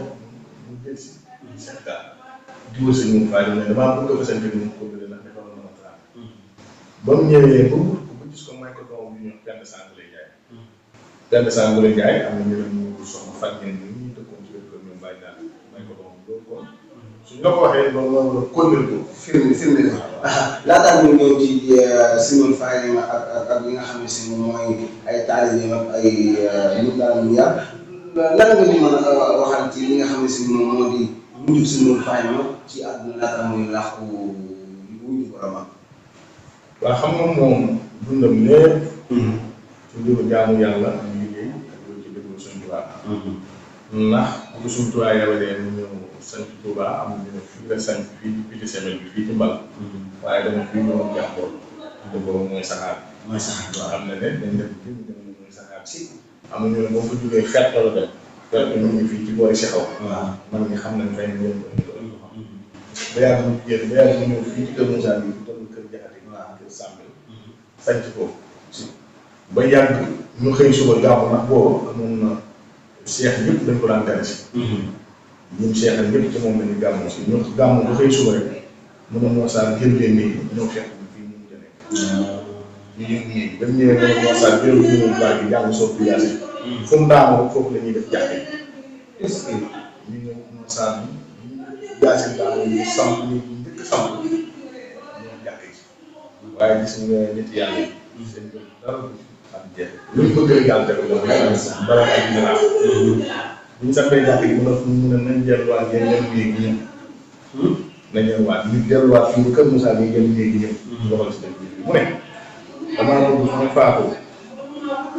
mu jël si Sénégal diwa sëñ mu faale ne damaa bëgg a fasante ni mu ko bëgg ndax defal na ma taal ba mu ñëwee ba wut ko ba gis ko may ko doom bi ñu wax benn sang lay jaay benn sang lay jaay am na ñu soxna faj ngeen ñu dëkkoon ci wér ñoom bàyyi daal may ko doom loolu kon suñ nga ko waxee loolu kóllëre ko. firnde laataa ñu ñëw ci Serigne Fadiama ak li nga xam ne si mooy ay taalibeem ak ay nit daal ñu yar lan nga ñu mën a waxal ci li nga xam ne si moom moo di mujj Serigne Fadiama ci àdduna laata muy làqu wuñu boromam. waaw xam nga moom dundam lépp. ci mbiru jaamu yàlla ak liggéey ak loolu ci déglu Sëñ Tuubaa. ndax bu Sëñ Tuubaa yabalee mu ñëw sant Tuubaa am ñu ne fii la sant fii ci biti semaine bi fii ci mbal. waaye dama fii ñëwoon jàppoon. te boobu mooy saxaar. mooy saxaar waaw xam na ne dañ def fii mu demee mooy saxaar si. amuñu ne boo ko jógee fett la dem. fett ñu ngi fii ci boori Cheikhona. waaw man ñi xam nañ fay ñu leen ko indi ba yàgg mu génn ba yàgg mu ñëw fii ci kër Moussa bi bu toll kër Jaxate kër Samb sanc foofu ba yàgg ñu xëy suba gàmmu nag boobu amoon na cheikh yëpp dañ ko daan tere si ñun cheikh ak ñëpp ci moom la ñu gàmmu si ñu gàmmu ba xëy suba rek mu ne Moussa jël leen nii ñëw fekk fii ñu mujj a nekk ñu yëg nii dañ ñëwee ne Moussa jël ñu baa gi jàng soo fi yaasi fu mu daanoo foofu la ñuy def jàkk est-ce que ñu ñëw Moussa bi jaasi daal ñu samp ñu njëkk samp ñoo jàkk ji waaye gis nga nit yàlla yi seen bët dara am jeex lu ñu bëgg yàlla def loolu dara ay général bu ñu sampee jàkk yi mu ne nañ delluwaat ngeen dem léegi ñëpp nañ delluwaat ñu delluwaat fii ba Kër Moussa bi ngeen léegi ñëpp doxal si dëkk bi mu ne damaa bëgg su ma faatoo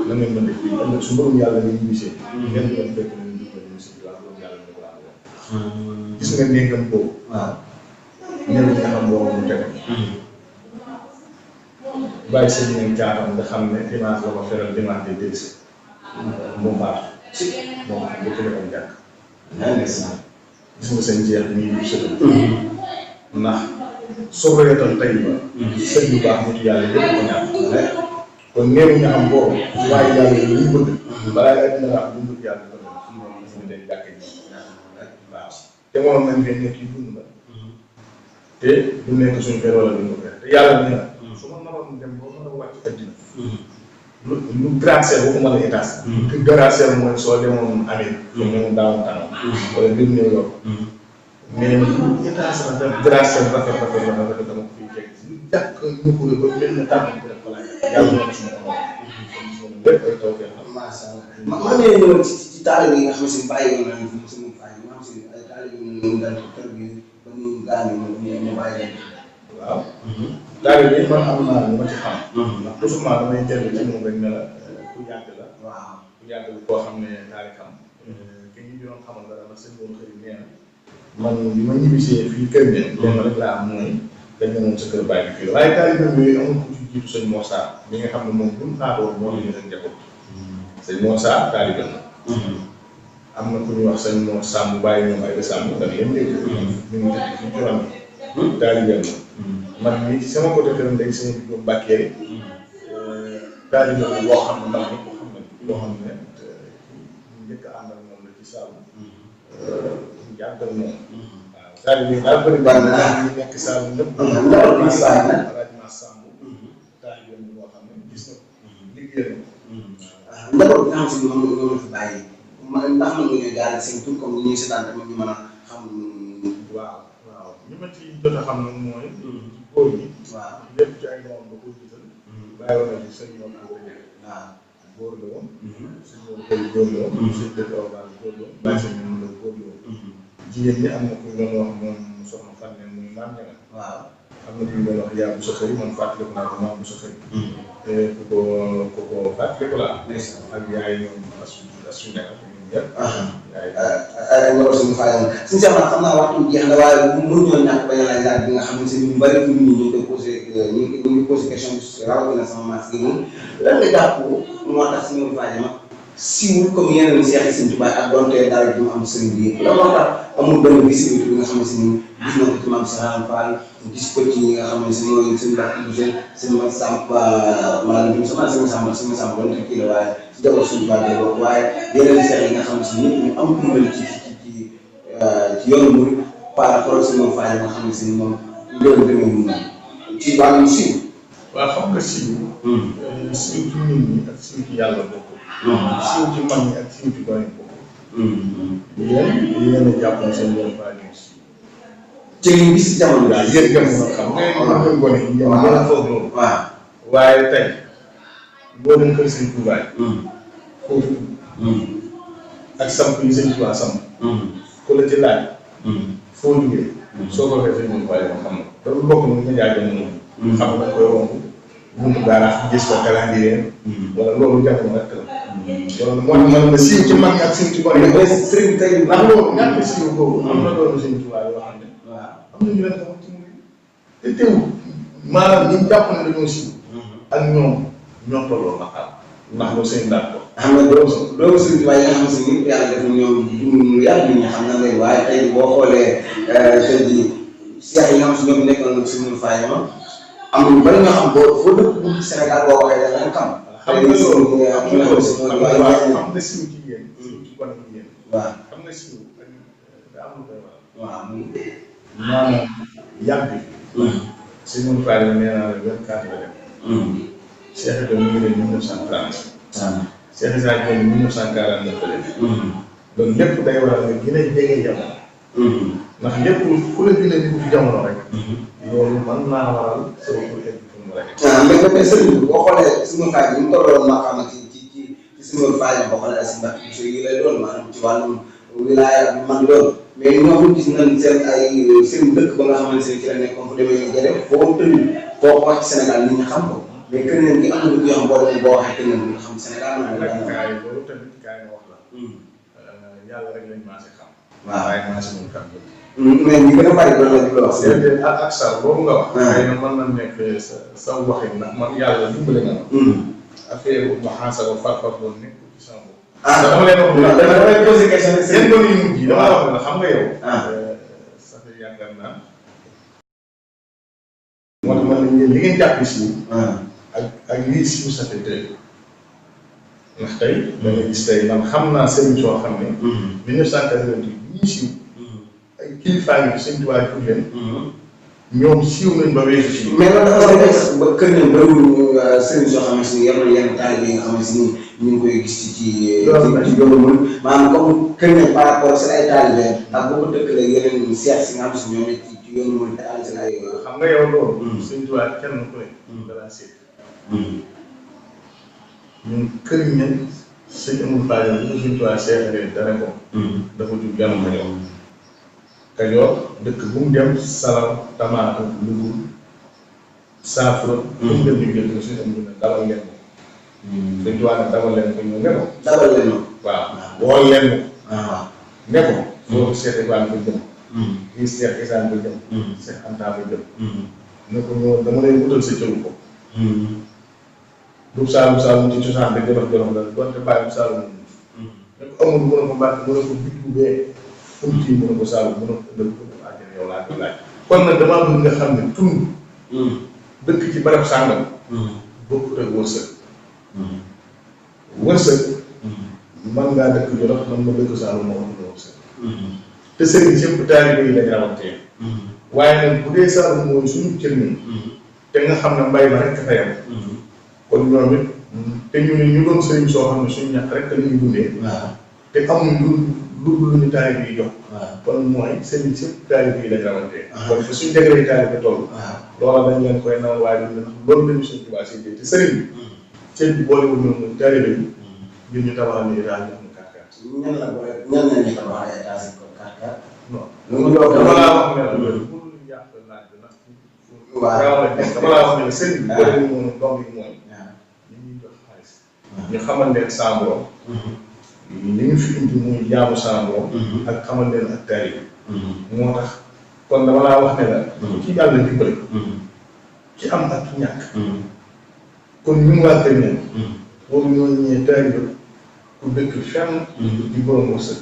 na ngeen mën def fii ëllëg su mbërum yàlla nga ñu gisee ngeen doon fekk nañ dugal ñu si wàllu mbërum yàlla ñu ko daan wax gis nga néegam boobu. waaw ñenn ñi nga xam boobu mu teg. bàyyi seen ñoom caatam nga xam ne dimanche la ko feral dimanche day dégg si. mu baax. moom bu ko defoon jàkk. gis nga seen jeex nii du sëñ. ndax soo ko yotoon tey ba. sëñ bu baax mutu yàlla yëpp ko ñaan. kon néew ñu am boobu. waaye yàlla yi ñu bëgg. balaa nga dina wax bu bëgg yàlla bëgg na moom dafa day jàkk ji. waaw te moom nañ ngeen nekk yi dund la. te du nekk suñu kër wala duñu ko te yàlla nee na. su ma naroon dem boo mën a wàcc addina. lu gratte-ciel boo ko mën a étage. gratte-ciel mooy soo demoon Amérique. comme ni mu daawoon tànn. wala biir New York. mais lu étage la def gratte-ciel rafet dama ko fiy teg. lu jàkk ñu ko ba mel ne tànn bi rek fa laay yàlla nee na suma ko moom. lépp ay taw kenn. macha allah man mii ñëwoon ci taalibe yi nga xam ne si bàyyi woon nañu fi suñu fay ma xam si ay taalibe yi ñu daan kër bi ba ñu gaañu ñu bàyyi leen. waaw. taalibe yi man am naa lu ma ci xam. ndax toujours damay dellu ci moom rek ne la ku yàgg la. waaw ku yàgg la koo xam ne taarixam. ki ñu doon xamal dara ndax seen borom xëy nee na. man bi ma ñibbisee fii kër gi. lenn rek laa am mooy dañ ne moom sa kër bàyyi bi fii la waaye taalibe yooyu amul ku ci jiitu sëñ Moussa mi nga xam ne moom bu mu naatoo moo la ñu leen njaboot. sëñ Moussa taalibe la. am na ku ñuy wax sëñ Mor Samb bàyyi ñoom ay Samb da ngeen dégg. ñu ngi tëdd fii ci ron taalibe la. man mii sama côté këram léegi sama digg Mbàkke taalibe la boo xam ne ndax ñëpp xam nañ boo xam ne njëkk a àndal moom la ci Saalum. jàngal moom. waaw taalibe yi daal bëri bari na ñu nekk Saalum ñëpp. Alaaji Samb taalibe la boo xam ne gis na liggéey na. njaboot bi nga xam si moom ñoo fi bàyyi ndax mën nga ñuy gaal seen tur comme ni ñuy seetaan tamit ñu mën a xam. waaw waaw li ma ci jot a xam nag mooy. góor ñi. waaw lépp ci ay doomam ba ko gisal. bàyyi woon na ci sëñ ñoom ak waaw góor la woon. sëñ ñoom koy góor la woon. sëñ dëkk Orval góor la woon. bàyyi sëñ ñoom la góor la woon. jigéen ñi am na ku ñu doon wax moom soxna Fan ne muy maam ña waaw am na ku ñu doon wax yaa bu sa xëy man fàttaliku naa ko maam bu sa xëy. te ku ko fàttaliku laa. ak yaay ñoom asu nekk ak ñoom ñëpp. ay ngoro suñu fayal suñu jamono xam naa waxtu jeex na waaye mënuñoo ñàkk bañ a laaj laaj bi nga xam ne si ñu bëri nit ñi ñu ngi koy posé ñu ngi posé question bi rawatina sama maas gi moom lan nga jàpp moo tax suñu Fadiama siiwul comme yeneen seex yi Sëñ Tuubaa ak donte daal di mu am sëriñ bi yëpp lan moo tax amul benn visibilité bi nga xam ne si ñun gis nañ ko ci maam Serigne Fall gis ko ci ñi nga xam ne si mooy suñu bàq bu seen suñu Samba maanaam suñu Samba donte kii la waaye si jamono Sëñ Tuubaa day bokk waaye yeneen seex yi nga xam ne si ñëpp ñu am dimbali ci yoonu murid par rapport ak suñu Fadiama nga xam ne si moom loolu demee noonu ci wàllum siiw. waaw xam nga siiw. siiw ci nit ñi ak siiw ci yàlla bokk. siiw ci mag ñi ak siiw ci gone bokk. yéen a jàpp ne seen borom Fadiama siiw ci li gis jamono waaw yéen jamono xam nga yéen doon gone yi yéen gën a foog loolu waaw waaye tey boo dem kër sëñ Touba foofu ak samp yi sëñ Touba samp ku la ci laaj foo liggéey soo ko defee sëñ Touba yow xam nga loolu bokk na nga jaay jamono xam nga koy romb buntu garage gis ko calendrier wala loolu jamono rek la loolu moo tax man siiw ci mag ak siiw ci gone yi sëriñ tey ndax loolu ñàkk siiw boobu am na doon sëñ Touba yoo xam ne am na ñu leen xamante ni te teewul maanaam ñi jàpp ne dañoo siiw ak ñoom ñoo tolloo naqar ndax lu seen daal ko xam nga doomu sëriñ Touba yi nga xam si ni yàlla def na ñoom dund yàlla nit ñi xam na leen waaye tey boo xoolee tey jii seex yi nga xam si ñoom nekkoon suñu Fadiama am na lu bari nga xam boo foo dëkk bu Sénégal boo waxee da nga xam xam nga loolu xam nga siiw ci yéen siiw ci gone ci yéen waaw xam nga siiw da am lu koy waral waaw maanaam yàgg si mun Fadiama nee naa la 24 la dem Cheikh Ibrahima mu ngi leen 1930 Cheikh Ibrahima 1949 la dem donc lépp day waral nga gën a jege jamono ndax lépp ku la gën a dugg ci jamono rek loolu mën naa waral sa pour egg fu mu war a egg mais sëriñ bi boo xoolee suñu faay yi mu tolloon maa xam ci suñu faay yi boo xoolee si ndax yi lay doon maanaam ci wàllum wilaaya bi man doon mais ñoo gis nañ seen dëkk ba nga xamante ne ci la nekkoon fu demee jëre foo tënk foo wax ci Sénégal nit ñi xam ko mais keneen gi am na dëkk yoo xam boo demee boo waxee keneen bi nga xam Sénégal kaay loolu tamit kaay ma wax la yàlla rek lañ maase xam waaw waaye maase moom xam mais ñi gën a bari doon la di wax déedéet ak sa boobu nga wax xëy na mën na nekk sa waxin ndax man yàlla dimbale na affaire ma xaasaba farfar loolu nekk ci sama bopp dama leen wax damay posé question seen doon yu mujj yi dama wax ne xam nga yow ça fait yaakaar naa moo tax man li ngeen jàpp si ak lii siiw ça fait tey ndax tey da nga gis tey man xam naa sëriñ soo xam ne 1988 ñii siiw ay kilifaa ngi sëñ Tuubaa pour leen ñoom siiw nañ ba weesu si mais loolu dafa nekk sax ba kër nañ bëriwul sëriñ soo xam ne si yor na yenn taalibe yi nga xam ne si ñu ngi koy gis ci yoonu mul maanaam comme kër nañ par rapport seen ay taalibe ak boo ko dëkkalee yeneen seex si nga xam si ñoom it ci yoonu mul taal seen ay xam nga yow loolu sëñ Tuubaa kenn ku ne dalaa seet ñun kër nañ sëñ amul Fadiama ñu sëñ Tuubaa seetalee dara ko dafa jug jàmm Kajoor dëkk bu mu dem salam tamaata lugul saafara bu mu dem ñu jël ko suñu am ñu ne dabal leen ko sëñ Tuubaa ne dabal leen ko ñëw ne ko dabal leen ko waaw wool leen ko ne ko foofu seete baan ko jëm kii Seex Isaan ko jëm Seex Anta ko jëm ne ko ñëw dama lay wutal sa cëru ko du saalum ci cosaan bi jolof la donte bàyyi saalum ne ko amul mën a ko mbàkk mën a ko bit bu bee fu mu kii mën a ko saalum mën a ko ëndal ko àjjana yow laa ko laaj kon nag damaa bëgg nga xam ne tund dëkk ci barab sàngam bokkut ak wërsëg wërsëg mën ngaa dëkk jolof man ma dëkk saalum moo ëpp wërsëg te sëriñ yëpp taalibe yi lañ rawantee waaye nag bu dee saalum mooy suñu cër nii te nga xam ne mbay ma rek fa yam kon ñoom it te ñu ne ñu doon sëriñ soo xam ne suñu ñax rek la ñuy dundee te amuñ lu ñu taalibe yi jox kon mooy sëriñ sëpp taalibe yi lañ rawantee kon fa suñu degré taalibe toll loola dañ leen koy naw waaye duñ leen loolu lañu suñu Tuubaa si te sëriñ bi sëriñ bi boole wu ñoom taalibe yi ngir ñu tabaxal ni daal jox ñu kàrkaar ñan la boole ñan la ñu tabaxal ay étage ko kàrkaar non dama laa wax ne la loolu pour ñu yàq laaj bi ndax dama laa wax ne la sëriñ bi boole wu ñoom doom yi mooy ñu xamal leen saa borom li ñu fi indi muy jaamu saa borom ak xamal leen ak taalibe moo tax kon dama laa wax ne la ci yàlla dimbali ci am ak ci ñàkk kon ñun waa kër ne boobu ñoo ñëwee taalibe ku dëkk fenn di borom wërsëg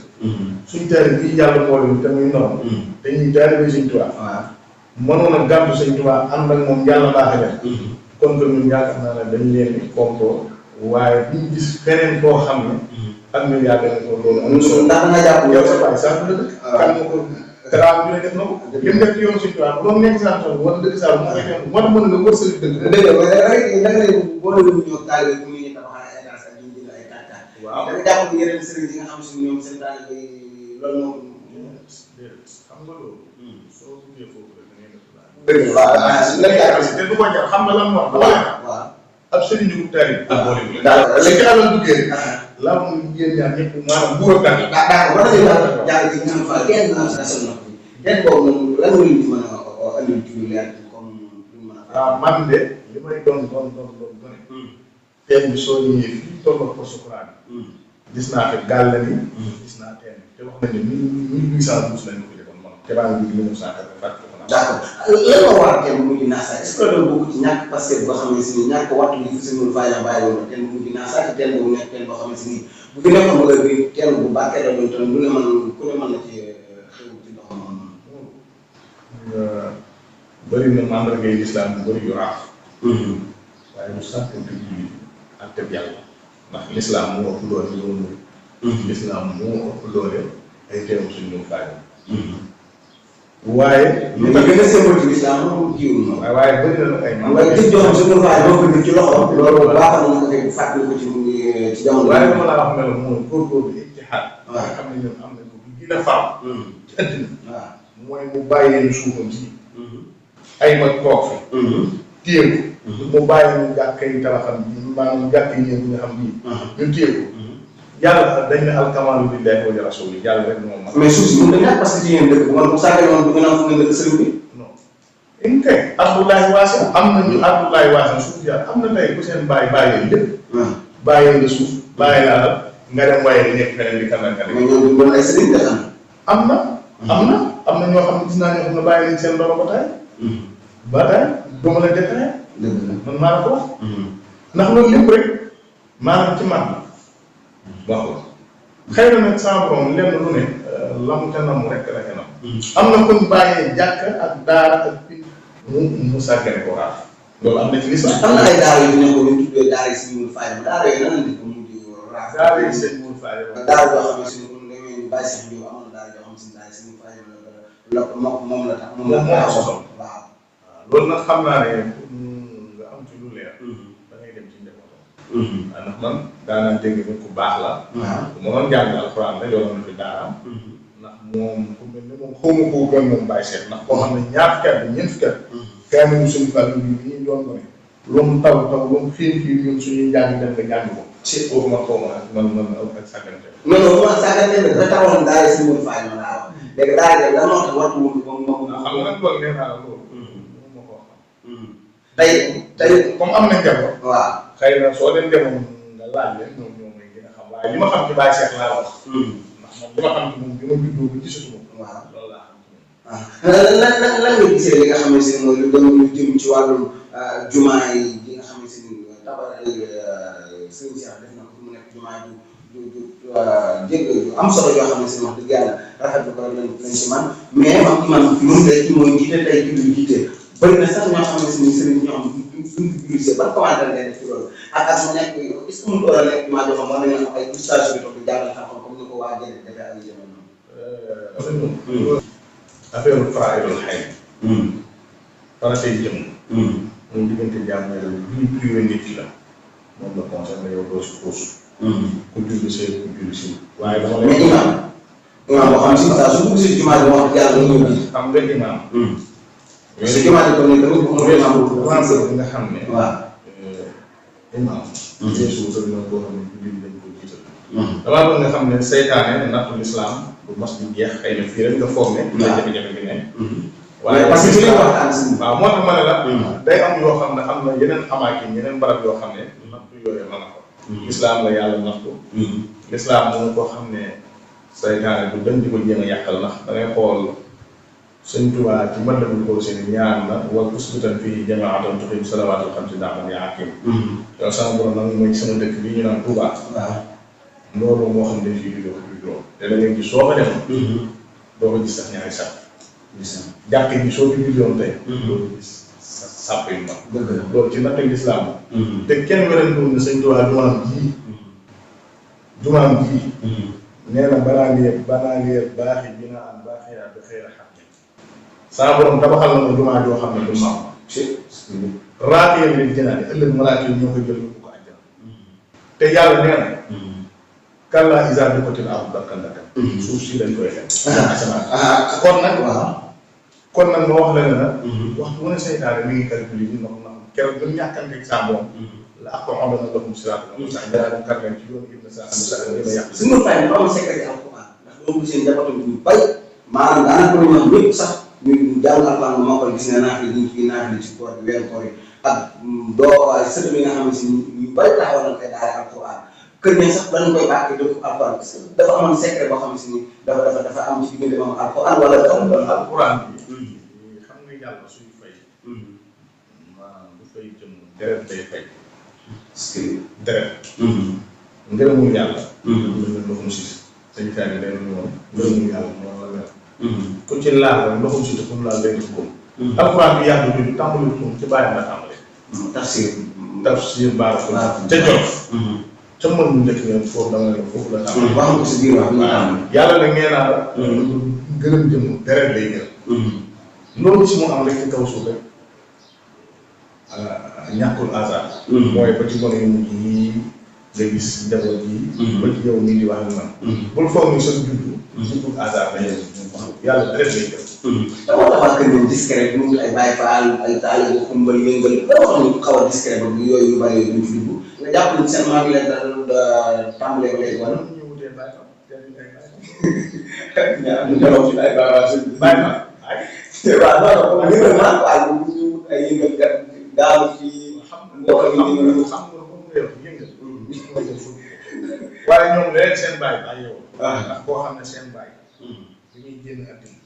suñ taalibe bi yàlla boole ñu te muy noonu te ñuy taalibe Sëñ Tuubaa mënoon a gàddu Sëñ Tuubaa ànd ak moom yàlla baaxe leen kon que ñun yaakaar naa ne dañ leen di kontoo waaye bi ñu gis feneen koo xam ne ak ñu yàgg na ko loolu amul solo ndax nga jàpp yow sa bàyyi sax la dëkk kan moo ko teraam bi ne def na ko lim def ci yoonu Sëñ Tuubaa loolu nekk saa tool wala dëkk saa moo koy def moo tax mën nga wërsëg dëgg mais da ngay boole wu ñu taalibe bu ñu tabaxal ay étage ak ñu jënd ay kàrkaar waaw da nga jàpp ni yeneen sëriñ yi nga xam si ñoom seen taalibe loolu moo xam nga loolu soo soo duggee foofu rek da ngay def laaj. dëgg la waaw te du ko jar xam nga lan moo tax. waaw ab sëriñ bu tari. ak boole wu daal léegi alal duggee. la mu yéen ñaar ñëpp maanaam bu wër daal. d'accord war nañu daal ci ñoom fa kenn na sa sonn kenn boobu noonu lan nga ñu mën a andil ci lu leer comme lu mën a. waaw man de li may doon ne. teen bi soo ñëwee fii tolloo ko sukkuraan. gis naa fi gàll ni. gis naa teen te wax nañu ne 1812 lañ ko defoon moom. te maa ngi 1980 d'accord lan moo waral kenn mujj naa sax est-ce que loolu bokk ci ñàkk parce que boo xam ne si nii ñàkk waxtu bi fi suñu fayda bàyyi woon kenn mujj naa sax kenn boobu nekk kenn boo xam ne si nii bu fi nekkoon wala bi kenn bu baaxee la doon toll lu ne mën ku ne mën na ci xew ci ndox moom. bëri na mandarga yi lislaam bu bëri yu raaf. waaye du sant bi ak teb yàlla ndax lislaam moo ëpp doole loolu. lislaam moo ëpp doole ay teewum suñu fayda. waaye. lu tax gën a symbole ci lislaam moom jiwul moom. waaye bëri na ay man. waaye gis joxam suñu fayda boo ko def ci loxo. loolu baaxal na ko tey fàttali ko ci jamono. waaye dama laa wax ne la mooy góorgóorlu ijtihaad. waaw nga xam ne ñun am nañ ko bi gën a faaw. ci àddina. waaw mooy mu bàyyee ñu suufam si. ay mag toog fi. téye ko. mu bàyyi ñu jàkka yi tabaxam bi maanaam jàkka yi ñëw nga xam bii. ñu téye ko. yàlla dañ ne alkamaalu billaahi wa rasuuli yàlla rek moom. mais suuf si mën na ñàkk parce que ci ngeen dëkk bu man bu sàggee woon du ngeen am fu ngeen dëkk sëriñ bi. non. in kay abdoulaye waasi am nañu abdoulaye waasi suuf yàlla am na tey ku seen bàyyee lépp. bàyyee nga suuf bàyyi laa la nga dem waaye di nekk feneen di kanam nga mais ñoom duñ doon ay sëriñ nga xam. am na ñoo xam ne gis naa ñoo xam ne bàyyi nañ seen doom ba tey. ba tey du ma la détaillé. dëgg la man maa la ko wax. ndax loolu lépp rek maanaam ci man wax la xëy na nag sama borom lenn lu ne la mu ca nam rek la ca nam. am na kon bàyyee jàkk ak daara ak picc mu sàggane ko raaf. loolu am na ci lislaam. am na ay daara yu nekkoon ñu tuddee daara yi suñu fayda daara yooyu nan la def mu mujj raaf. daara yi seen muur faale. daara yoo xam ne suñu ñu bàyyi si ñëw amoon na daara yoo xam ne daara suñu fayda la moom la tax moom la soxla waaw. loolu nag xam naa ne nga am ci lu leer. da ngay dem ci njabootam. ndax man daanaka dégg nga ku baax la. bu ma doon jàng alxuraan la yoroon na fi daaraam. ndax moom ku mel ne moom xaw ma koo gën moom bàyyi seet ndax koo xam ne ñaar fukki at ñeent fukki at. kay ma ñu suñu fàll bi ñu doon ko ne. lu mu taw lu mu xiin ñun suñuy njàng dem nga jàng ko. ci foofu ma xaw ma man ak sàggante. non non bu ma sàggante ne dafa taxawoon daara si muur fayda ma laa wax. léegi daara yooyu lan moo tax waxtu wu moom xam nga nag loolu nee naa la loolu. ma ko wax. tey comme am na njaboot. waaw xëy na soo leen demoon nga laaj leen ñoom ñoo may gën a xam waaye li ma xam ci Baye Cheikh laa wax. ndax man li ma xam ci moom bi ma juddoo ba gisatu ma. waaw loolu laa xam ci moom. lan nga gisee li nga xamante ne mooy lu jëm ci wàllum jumaa yi nga xamante ni tabax sëñ Cheikh def na ko mu nekk jumaa ju am solo yoo xam ne si wax dëgg yàlla rafetlu ko lañ ci man mais man ki man moom tey ki mooy jiite tey ki lu jiite bëri na sax ñoo xam ne si ni sëriñ ñoo xam duñ publicité ban commentaire ngay def ci loolu ak mu nekk est-ce que mënu ko war a nekk jumaa joo xam war nañu am ay ustaas yu toog di jàngal xam-xam comme ni ko waa jëlee defee ak yu demee noonu. affaire faraa'idul xay. faratay jëm. moom diggante jàmm ne la bii privé nit ki la moom la concerné yow doo si xuus. ku julli see ku julli si. waaye dama lay. mais imaam boo xam si saa su dugg si jumaa ji wax yàlla nga ñëw bi. xam nga imaam. si jumaa ji kon tamit bu mu imaam nga xam ne. waaw. imaam. yeesu sa dina koo xam ne julli dañ ko jiital. damaa bëgg nga xam ne seytaane nattul islam bu mas di jeex xëy na fii rek nga foog ne. waaw jafe-jafe gi ne. waaye parce que ci la waxtaan si. waaw moo tax ma ne la. day am yoo xam ne am na yeneen amaakin yeneen barab yoo xam ne. nattu yooyu ma nga fa. islam la yàlla nattu. l'islam moom koo xam ne saytaane du dañ di ko jéem a yàqal ndax da ngay xool Sëñ Tuubaa ci mën nañu ko seen ñaan la wala usbitan fii jamaatan tuqim salawaatul xamsi daaman yaa hakiim. yow sama borom nag mooy sama dëkk bi ñu naan Tuubaa. waaw loolu moo xam ne fii di ko juddoo te da ngay gis soo ko demoon. doo ko gis sax ñaari sax. jàkk ji soo fi juddoon tey. doo ko gis sàpp yu mag. loolu ci natt ak lislaam te kenn werantuwul ne Sëñ Tuubaa jumaam ji nee na banaa liyeeg baaxi dina am baaxi yaa bi xëy na xam ne saa borom tabaxal na ma jumaa joo xam ne du maam raatiyam leen jënaane ëllëg malaaka yi ñoo koy jël yóbbu ko àjjana te yàlla nee na kàllaa izaa dukkatil ardu dakkan dakkan suuf si lañ koy xel asamaan kon nag kon nag ma wax la ne nag. waxtu bu ne seytaane mi ngi calculé ñu ndox ndox keroog ba mu ñàkkanteeg saa borom. la ak ko xam ne ndox mu siraat la. mu sax danaa dem kàr leen ci yoon bi sa dina yàq. suñu fay dafa am secret ci alquran ndax loolu seen njabootam ñu bay maanaam daanaka lu ñu ñëpp sax ñu jàng alquran moo koy gis ne naafile ñu ci naafile ci koor bi weeru koor yi ak doo sëtë bi nga xam ne si ñu bari taxaw nañ koy daal alquran kër ña sax dañ koy baax def alquran parce que dafa amoon secret boo xam ne si ni dafa am ci diggante moom alquran wala dafa am alquran bi xam nga yàlla suy fay maanaam du fay jëm deret day fay parce que deret ngërëmul yàlla ñu ndoxum si sañ kaa ni leen moom ngërëmul yàlla moo la mel ku ci laal rek ndoxum si fu mu laal leen ko alquran bi yàlla bi tàmbali ko ci bàyyi na tàmbali tafsir baax ca Jolof ca mën mu njëkk ngeen foofu dama ne foofu la tàmbali wax ko si biir wax yàlla nag nee naa la gërëm jëm deret lay gërëm loolu si mu am rek ci kaw suuf rek ñàkkul hasard mooy ba ci gone yu mujj yi nga gis njaboot yi ba ci yow nii di wax ak man bul foog ni sa juddu hasard la yàlla deret lay gërëm dama taxaw kër ñoom discret bi mu ay bàyyi faal ay taal yu xumbal yëngal dama wax ni xaw a discret ba yooyu yu bari yooyu duñ fi dugg nga jàpp ni seen maam yi leen tàmbalee ba léegi wala ñu wutee bàyyi fa ñu demoon ci ay baax bàyyi fa waaw non non yëngal naa waaye ñu ay yëngal kat daaw ci mbokk yi ñu xam nga moom nga yor yëngal waaye ñoom leen seen bàyyi bàyyi yow ndax koo xam ne seen bàyyi bi ñuy génn àddina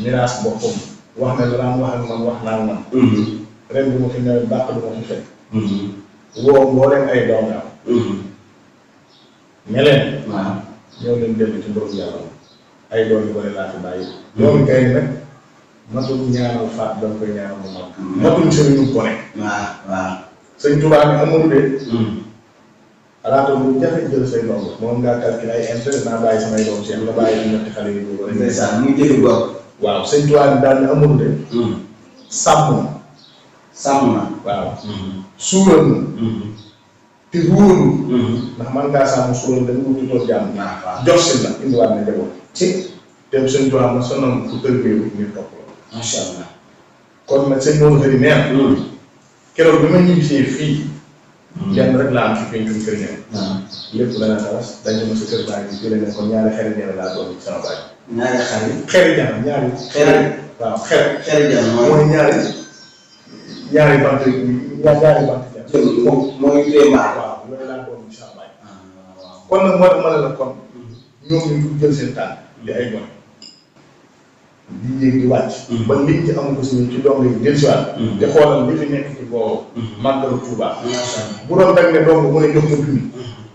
miraas boppam wax ne danaa wax ak man wax naa man ren bi ma fi ñëwee bàq du ma fi fekk woo mbooleem ay doom am ne leen ñëw leen dellu ci borom yàlla ay doom yu bëri laa fi bàyyi doomu kay nag matul ñaanal faat danga koy ñaanal mu mag matul sëriñu ko ne waaw sëñ Tuubaa bi amul de alaata bu jafe jël say doom moom ngaa calculé ay intérêt naa bàyyi samay doom seen nga bàyyi ñu ñetti xale yu góor ndeysaan muy jëli góor waaw sëñ Tuubaa bi daal ne amul de sàmm na waaw suural na te ruural ndax man ngaa sàmm suural dañu wuti tool jàmm jox si la indiwaat na njaboot ci dem sëñ Tuubaa ma sonal ku tërbeewu ñu topp la macha allah kon nag sëñ Modou xëy neex keroog bi ma ñibbisee fii kenn rek laa am ci pencum kër ñoom lépp la na taras dañu ma sa kër baay bi jëlee ne kon ñaari xarit ñeneen laa doon ci sama baay ñaari xarit xeri jam ñaari waaw xeri jam mooy ñaari bant jam mooy tuddee mbaar waaw loolu laa doon ci sama baay kon nag moo tax ma ne la kon ñoom ñu jël seen tànn di ay gone di yéeg di wàcc ba liñ ci am ko si ci doom yi del siwaat te xoolal li fi nekk ci boo màggalu Tuubaa bu doon dag ne doom mu ne jox ma junni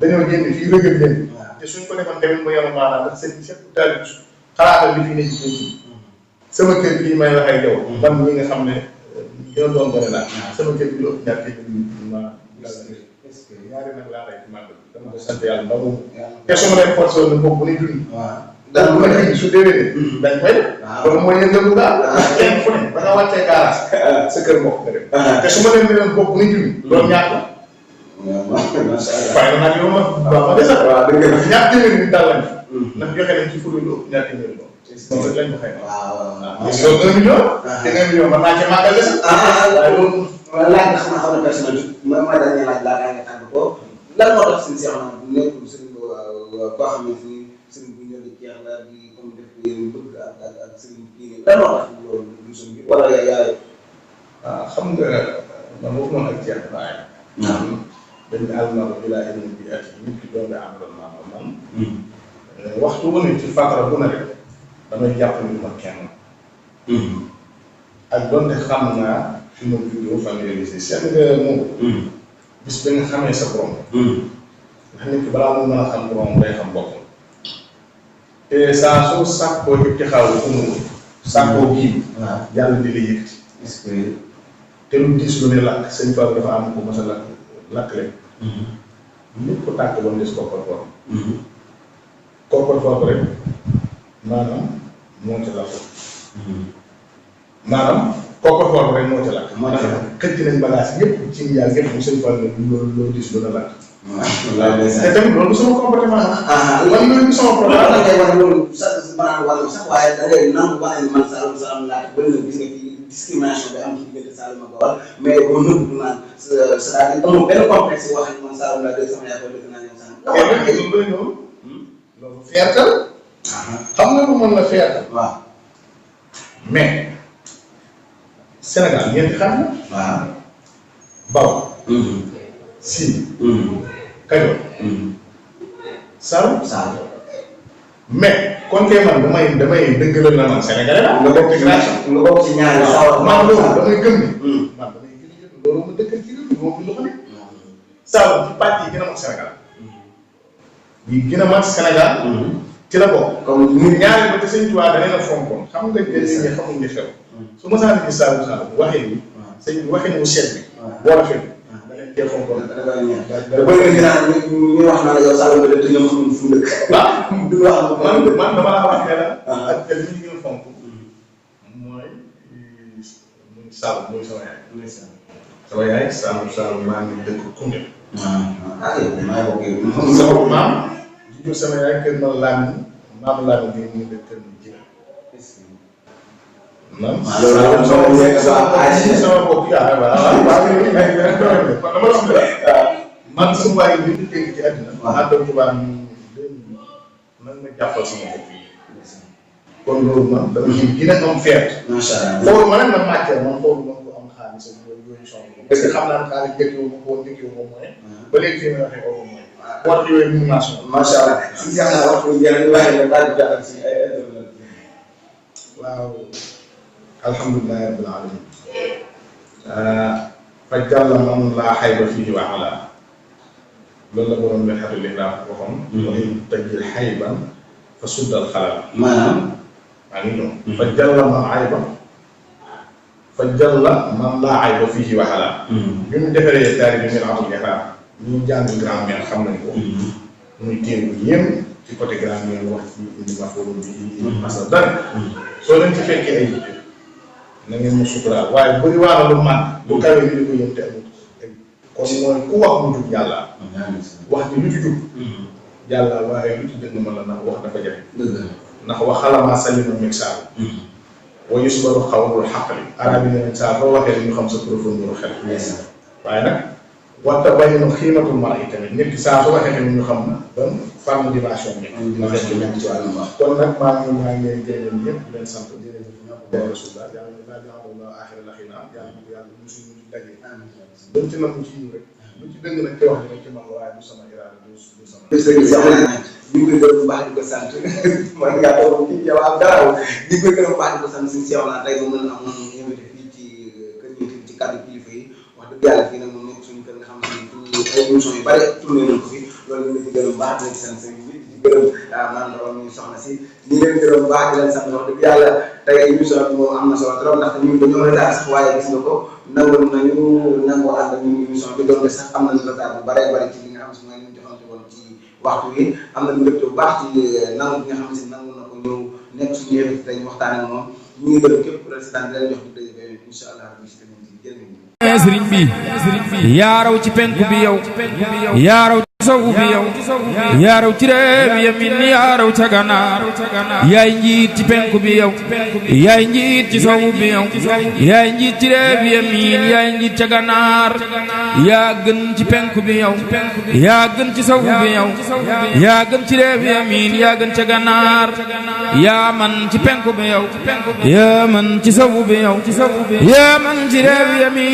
dañoo génn fii rëgël leen te suñ ko defoon tamit mu yema maanaam ndax seen chef daal xalaatal li fi nekk ci sama kër bii may wax ak yow man ñi nga xam ne dina doon gone laa sama kër bi lu ëpp ñaar téeméer ma ñaari nag laa lay ci màggal dama ko sant yàlla ndax te su ma leen forcé woon bopp bu ne junni daal bu ma su déwénee dañ koy def loolu mooy yëngal bu daal kenn fu ne ba nga wàccee garage sa kër mbokk nga def te su ma leen di leen bopp bu ne junni loolu ñaata waaye nag yow ma desal ñaar téeméer nit daal lañ ndax joxe nañ ci fulu lu ëpp ñaar téeméer loolu noonu rek lañ ko xëy na parce que 1 million te 1 million man naa ci màggal desal waaye loolu laaj nga xam naa xam ne personnel ma dañuy laaj laa nga tàgg ko lan moo tax seen Cheikhona nekkul sëriñ koo xam ne si sëriñ bu ñëw di jeex la di comme def yéen bëgg ak sëriñ kii lan moo tax loolu du sëñ bi wala yaay waaw xam nga man waxuma ak jeex waaye dañ ne almaro bi laa ilmi bi at nit ki doon nga environnement man waxtu wu ne ci fatara bu ne rek damay jàpp ni ma kenn ak donte xam naa fi ma juddoo familiarisé seen nga moom bis bi nga xamee sa borom ndax nit ki balaa mu mën a xam borom day xam boppam te saa soo sàkkoo yëpp ci xaw umul sàkkoo bii yàlla di la yëkkati te lu diis lu ne lakk sëñ Fall dafa am ko mos a lakk leen lépp ko tàkk ba mu des koppar foofu rek maanaam moo ca lakk maanaam koppar foofu rek moo ca lakk maanaam xëcc nañ bagage yëpp ci yàlla yëpp mu sëñ Fall loolu diis lu ne lakk te tamit loolu sama comportement man loolu sama problème maanaam wàllu sax waaye da ngay nangu wane ni man Saloum Saloum laa bëri na gis nga fi discrimination bi am ci diggante Saloum ak Bawol mais boo nëbb du naan c'est-à-dire amul benn complexe wax ni man Saloum laa dégg sama yaay ko dëgg naa ñoom Saloum. loolu fierté la. xam nga lu mën la fierté. waaw. mais Sénégal ñeenti xam na. waaw. Bawol. Siin. Kajoor. Saloum. Saloum. mais kon kay man damay dëggalal na man Sénégalais la. nga bokk ci nga bokk ci ñaari Saloum. man loolu damay gëm ni. man damay gëm ni loolu ma dëkkal ci réew mi moom lu ko nekk. Saloum ci pàcc yi gën a mag Sénégal. yi gën a mag Sénégal. ci la bokk. comme ñun ñaari ba te sëñ Tuubaa da leen a fonkoon xam nga nit ñi xamuñ ne xew. su ma saa gis Saloum waxee ni. sëñ bi waxee ni mu seet bi. boo la fekk. da leen cee fonkoon. da bëri na ñu wax naa la yow Saloum nga def te ñoom xamuñ fu mu dëkk. waaw du wax man dama laa wax ne la. ak te li ñu gën a fonk. mooy muy Saloum muy sama yaay. sama yaay Saloum maa ngi dëkk Koungheul. yow maa ngi bokk yow. sama maam. jur sama yaay kër ma Lamine maam Lamine bi mu ngi dëkk kër Jira. man sama bopp yaa man su waay bi ñu dégg ci àddina. waaw ànd ak tubaab ñu nan ma jàppal sama bopp yi. kon loolu man dama ci gën a am fierté. macha allah xool ma nag man matière man xool ma ko am xaalis ak yooyu soxla. parce que xam naa ne xaalis njëkkiwu ma ko woon njëkkiwu ma mooy. ba léegi fii ma waxee ko mooy. waxtu yooyu mu nation. macha allah si jeex naa waxtu njëriñ ñu waxee ne daal di jàppal si ay internet. waaw alhamdulilah rabbil alamin. fa jàlla man laa xayba fii wa ala loolu la borom bi xatu lislaam waxoon. mooy tajil xayban fa suddal xalal. maanaam. maa ngi ñëw. fa jàlla man ayba. fa jàlla man laa ayba fii wa ala. bi mu defaree taari bi ngeen amul ñaar. ñu jàng grammaire xam nañ ko. muy téere bu yéem ci côté grammaire wax ci indi maf'ul bi indi masdar dara. soo leen ci fekkee ay na ngeen mu suturaal waaye bëri waa na lu man bu kawee ñu di ko yëm te amul kon mooy ku wax mu jub yàlla. wax ji lu ci jub. yàlla waaye lu ci dëgg mën la ndax wax dafa jafe. ndax wax xalamaa salima meg saabu. wa yusbaru xawlul xaqli. arab yi ne saa boo waxee ñu xam sa profondeur xel. waaye nag. waxta bañ na xiimatul mara yi tamit nit ki saa su waxee tamit ñu xam na ban fànn dimension bi. dimension bi ci wàllum wax. kon nag maa ngi leen gërëm ñëpp di leen sant di leen def rasulullah yàlla naa jaaxal aaxira la xëy na yàlla musuñu daje. luñ ci nangu ci ñu rek lu ci dëng nag te wax dina ci man waaye du sama iraada du sama. ñu ngi koy gërëm bu baax di ko sant man ngaa toog ci yow am garaaw di ko gërëm bu baax di ko sant suñu Cheikhona tey ba mën a am invité fii ci kër yi ci kàddu kilifa yi wax dëgg yàlla fii nag moom nekk suñu kër nga xam ne ay émission yu bëri tourné nañ ko fi loolu ñu ngi ci gërëm baax di leen sant sëñ bi di gërëm man ñu soxna si ñu leen gërëm baax di leen sant wax dëgg yàlla tey émission bi moom am na solo trop ndaxte ñun dañoo retard sax waaye gis nga ko nangoon nañu nangoo ànd ak ñun émission bi doon sax am nañu retard bu bëree bëri ci li nga xam si mooy li ñu joxante woon ci waxtu wi am nañu mbégte bu baax ci nangu bi nga xam si nangu na ko ñëw nekk suñu invité tey ñu waxtaan ak moom ñu ngi gërëm képp ku leen seetaan di leen jox di daje incha allah rabbi si tamit ci jërëjëf sëriñ bi yaa raw ci penku bi yow yaa raw ci sowu bi yow yaa raw ci réew yamin yaa raw ca ganaar yaay njiit ci penku bi yow yaay njiit ci sowu bi yow yaay njiit ci réew yamin yaay njiit ca ganaar yaa gën ci penku bi yow yaa gën ci sowu bi yow yaa gën ci réew yamin yaa gën ca ganaar yaa man ci penku bi yow yaa man ci sowu bi yow yaa man ci réew yamin